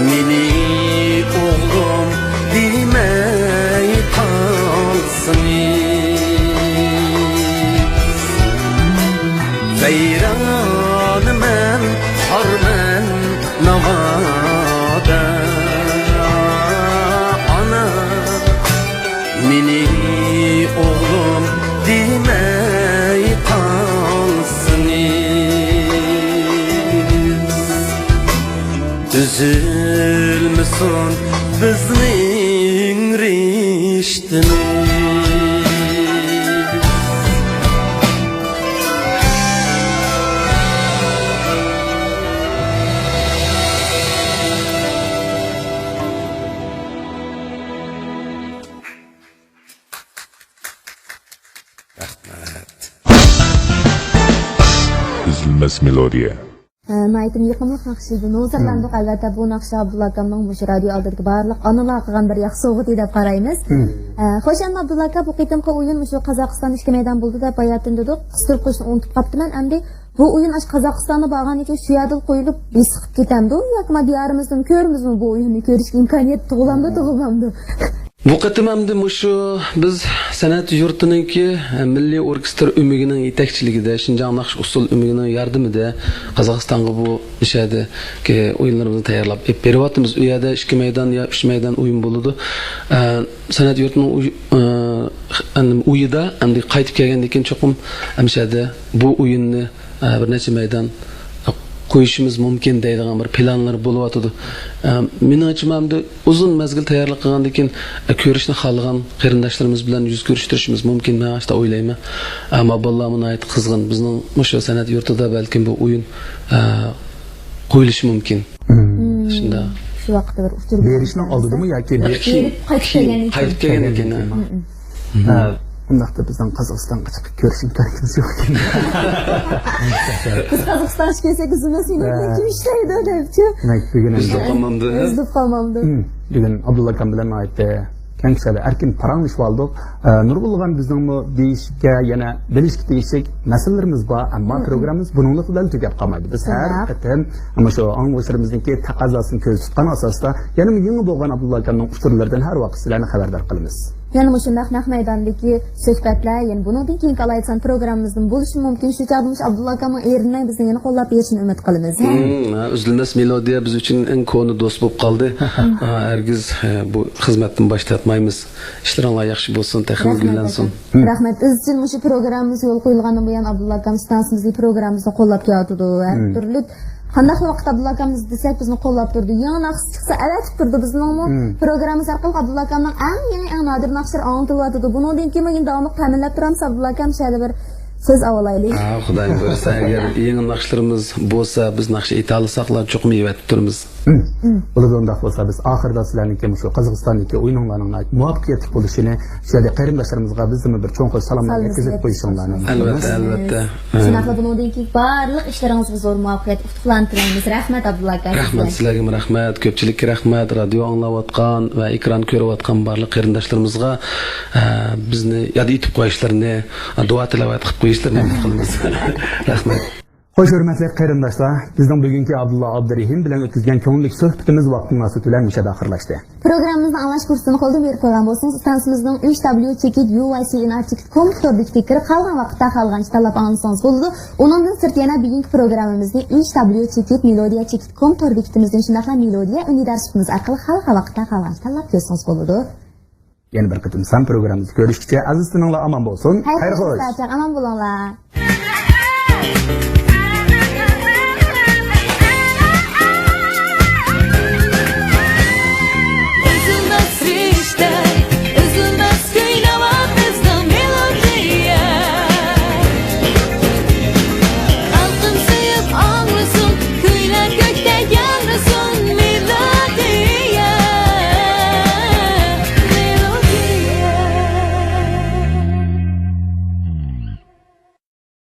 مېنى ئوغلۇم دېمەي قالسىڭىز. ۋەيرانمەن، خارمەن ناۋادا. ئانا، مېنى ئوغلۇم دېمەي قالسىڭىز. ئۈزۈلمىسۇن بىزنىڭ رىشتىمىز. رەھمەت. ئۈزۈلمەس مېلودىيە. ھە، ناھايىتىمۇ يېقىملىق ناخشا ئىدى. ھازىرلاندۇق، ئەلۋەتتە، بۇ ناخشا ئابدۇللا ئاكامنىڭ مۇشۇ رادىيو ئالدىدىكى بارلىق ئانىلارغا قىلغان بىر ياخشى سوۋغىتى دەپ قارايمىز. ھە، خوش ئەمدى ئابدۇللا ئاكا، بۇ قېتىمقى ئويۇن مۇشۇ قازاقىستاندا ئىككى مەيدان بولدى دەپ باياتىن دېدۇق. قىستۇرۇپ قويۇشنى ئۇنتۇپ قاپتىمەن. ئەمدى بۇ ئويۇن ئاشۇ قازاقىستاندا بارغاندىن كېيىن شۇ يەردىلا قويۇلۇپ بېسىقىپ كېتەمدۇ؟ ياكى ما دىيارىمىزدىن كۆرىمىزمۇ بۇ ئويۇننى؟ كۆرۈشكە ئىمكانىيەت تۇغۇلامدۇ، تۇغۇلمامدۇ؟ بۇ قېتىم ئەمدى مۇشۇ بىز سەنئەت يۇرتىنىڭكى، ئە، مىللىي ئوركېستىر ئۆمىكىنىڭ يېتەكچىلىكىدە، شىنجاڭ ناخشا ئۇسسۇل ئۆمىكىنىڭ ياردىمىدە قازاقىستانغا بۇ مۇشەدىكى ئويۇنلىرىمىزنى تەييارلاپ ئېلىپ بېرىۋاتىمىز. ئۇ يەردە ئىككى مەيدان يا ئۈچ مەيدان ئويۇن بولىدۇ. ئە، سەنئەت يۇرتىنىڭ ئۇي-، ئە، ئەمدى ئۇيىدا، ئەمدى قايتىپ كەلگەندىن كېيىن چوقۇم مۇشەدە بۇ ئويۇننى ئە، بىر نەچچە مەيدان قويۇشىمىز مۇمكىن دەيدىغان بىر پىلانلار بولۇۋاتىدۇ. ئە، مېنىڭچە، ئەمدى ئۇزۇن مەزگىل تەييارلىق قىلغاندىن كېيىن، ئە، كۆرۈشنى خالىغان قېرىنداشلىرىمىز بىلەن يۈز كۆرۈشتۈرۈشىمىز مۇمكىن، مەن ئاشتا ئويلايمەن. ئەمما بالىلارمۇ ناھايىتى قىزغىن. بىزنىڭ مۇشۇ سەنئەت يۇرتىدا بەلكىم بۇ ئويۇن، ئە، قويۇلۇشى مۇمكىن. شۇنداق. شۇ ۋاقىتتا بىر ئۇچۇر بېرىشنىڭ ئالدىدىمۇ ياكى بېرىش؟ بېرىپ قايتىپ كەلگەندىن كېيىن. قايتىپ كەلگەندىن كېيىن، ھە. ھە، ئۇنداقتا بىزنىڭ قازاقىستانغا چىقىپ كۆرۈش ئىمكانىيىتىمىز يوق ئىكەن. بىز قازاقىستانغا كەلسەك، ئۆزىمىز يەنە ھە. كىم ئىشلەيدۇ دەپچۇ. دېمەك، بۈگۈن ئەمدى ئۈزۈلۈپ قالمامدۇ؟ ئۈزۈلۈپ قالمامدۇ؟ ھىم، بۈگۈن ئابدۇللا ئاكام بىلەن ناھايىتى كەڭ كىشىلەر ئەركىن پاراڭلىشىۋالدۇق. ئە، نۇرغۇنلىغان بىزنىڭمۇ دېيىشكە، يەنە بىلىشكە تېگىشلىك مەسىلىلىرىمىز بار، ئەمما مم. پروگراممىمىز بۇنىڭلىق بىلەن تۈگەپ قالمايدۇ. بىز ھەر شۇنداق. قېتىم مۇشۇ ئاڭلىغۇچىلىرىمىزنىڭكى تەقەززاسىنى كۆزدە تۇتقان ئاساستا، يەنىمۇ يېڭى بولغان ئابدۇللا ئاكامنىڭ ئۇچۇرلىرىدىن ھەر ۋاقىت سىلەرنى خەۋەردار قىلىمىز. يەنە مۇشۇنداق نەق مەيداندىكى سۆھبەتلەر، يەنە بۇنىڭدىن كېيىنكى ئالايىتسان پروگراممىمىزدىمۇ بولۇشى مۇمكىن. شۇ چاغدا مۇشۇ ئابدۇللا ئاكامنىڭ ئېرىنى بىزنى يەنە قوللاپ بېرىشىنى ئۈمىد قىلىمىز. ھە؟ مم، ھە، ئۈزۈلمەس مېلودىيە بىز ئۈچۈن ئەڭ كونا دوست بولۇپ قالدى. ھە، ھەرگىز، ھە، بۇ خىزمەتتىن باش تارتمايمىز. ئىشلىرىڭلار ياخشى بولسۇن، تېخىمۇ رەھمەت گۈللەنسۇن. ئاكا. رەھمەت. ئىزچىل مۇشۇ پروگراممىمىز يولغا قويۇلغاندىن بۇيان ئابدۇللا ئاكام ئىستانسىمىزنى، پروگراممىمىزنى قوللاپ كېلىۋاتىدۇ. ھەر تۈرلۈك قانداقلا ۋاقىت ئابدۇللا ئاكامىز دېسەك، بىزنى قوللاپ تۇرىدۇ. يېڭى ناخشىسى چىقسا، ئەۋەتىپ تۇرىدۇ. بىزنىڭمۇ پروگراممىمىز ئارقىلىق ئابدۇللا ئاكامنىڭ ئەڭ يېڭى، ئەڭ نادىر ناخشىلىرى ئاڭلىتىلىۋاتىدۇ. بۇنىڭدىن كېيىنمۇ يەنە داۋاملىق تەمىنلەپ تۇرامىز. ئابدۇللا ئاكام، شۇ يەردە بىر سۆز ئاۋالايلى. ھە، خۇدايىم بۇيرۇسا، ئەگەر يېڭى ناخشىلىرىمىز بولسا، بىز ناخشا ئېيتالىساقلا، چوقۇم ئېۋەتىپ تۇرىمىز. بولىدۇ، ئۇنداق بولسا بىز ئاخىرىدا سىلەرنىڭكى مۇشۇ قازاقىستاندىكى ئويۇنۇڭلارنىڭ ناھايىتى مۇۋەپپەقىيەتلىك بولۇشىنى، شۇ يەردە قېرىنداشلىرىمىزغا بىزدىنمۇ بىر چوڭقۇر سالاملارنى يەتكۈزۈپ قويۇشۇڭلارنى ئەلۋەتتە، ئەلۋەتتە. شۇنداقلا بۇنىڭدىن كېيىنكى بارلىق ئىشلىرىڭىزغا زور مۇۋەپپەقىيەت، ئۇتۇقلارنى تىلەيمىز. رەھمەت، ئابدۇللا ئاكا، رەھمەت سىزگە. سىلەرگىمۇ رەھمەت، كۆپچىلىككە رەھمەت، رادىيو ئاڭلاۋاتقان ۋە ئېكران كۆرۈۋاتقان بارلىق قېرىنداشلىرىمىزغا، ئە، بىزنى ياد ئېتىپ قويۇشلىرىنى، دۇئا تىلاۋەت قىلىپ قويۇشلىرىنى ئۈمىد قىلىمىز. رەھمەت. خوش، ھۆرمەتلىك قېرىنداشلار، بىزنىڭ بۈگۈنكى ئابدۇللا ئابدۇرېھىم بىلەن ئۆتكۈزگەن كۆڭۈللۈك سۆھبىتىمىز ۋاقىت مۇناسىۋىتى بىلەن مۇشۇ يەردە ئاخىرلاشتى. پروگراممىمىزنى ئاڭلاش پۇرسىتىنى قولدىن بېرىپ قويغان بولسىڭىز، ئىستانسىمىزنىڭ ئۈچ دابليۇ چېكىت يۇ ۋاي سى ئېن ئار چېكىت كوم تور بېكىتىگە كىرىپ، خالىغان ۋاقىتتا خالىغانچە تاللاپ ئاڭلىسىڭىز بولىدۇ. ئۇنىڭدىن سىرت يەنە بۈگۈنكى پروگراممىمىزنى ئۈچ دابليۇ چېكىت مېلودىيە چېكىت كوم تور بېكىتىمىزدىن، شۇنداقلا مېلودىيە ئۈندىدار سۇپىمىز ئارقىلىق خالىغان ۋاقىتتا خالىغانچە تاللاپ كۆرسىڭىز بولىدۇ. يەنە بىر قېتىم سان پروگراممىمىزدا كۆرۈشكىچە ئەزىز تىنىڭلار ئامان بولسۇن. خەير خوش. ئامان بولۇڭلار.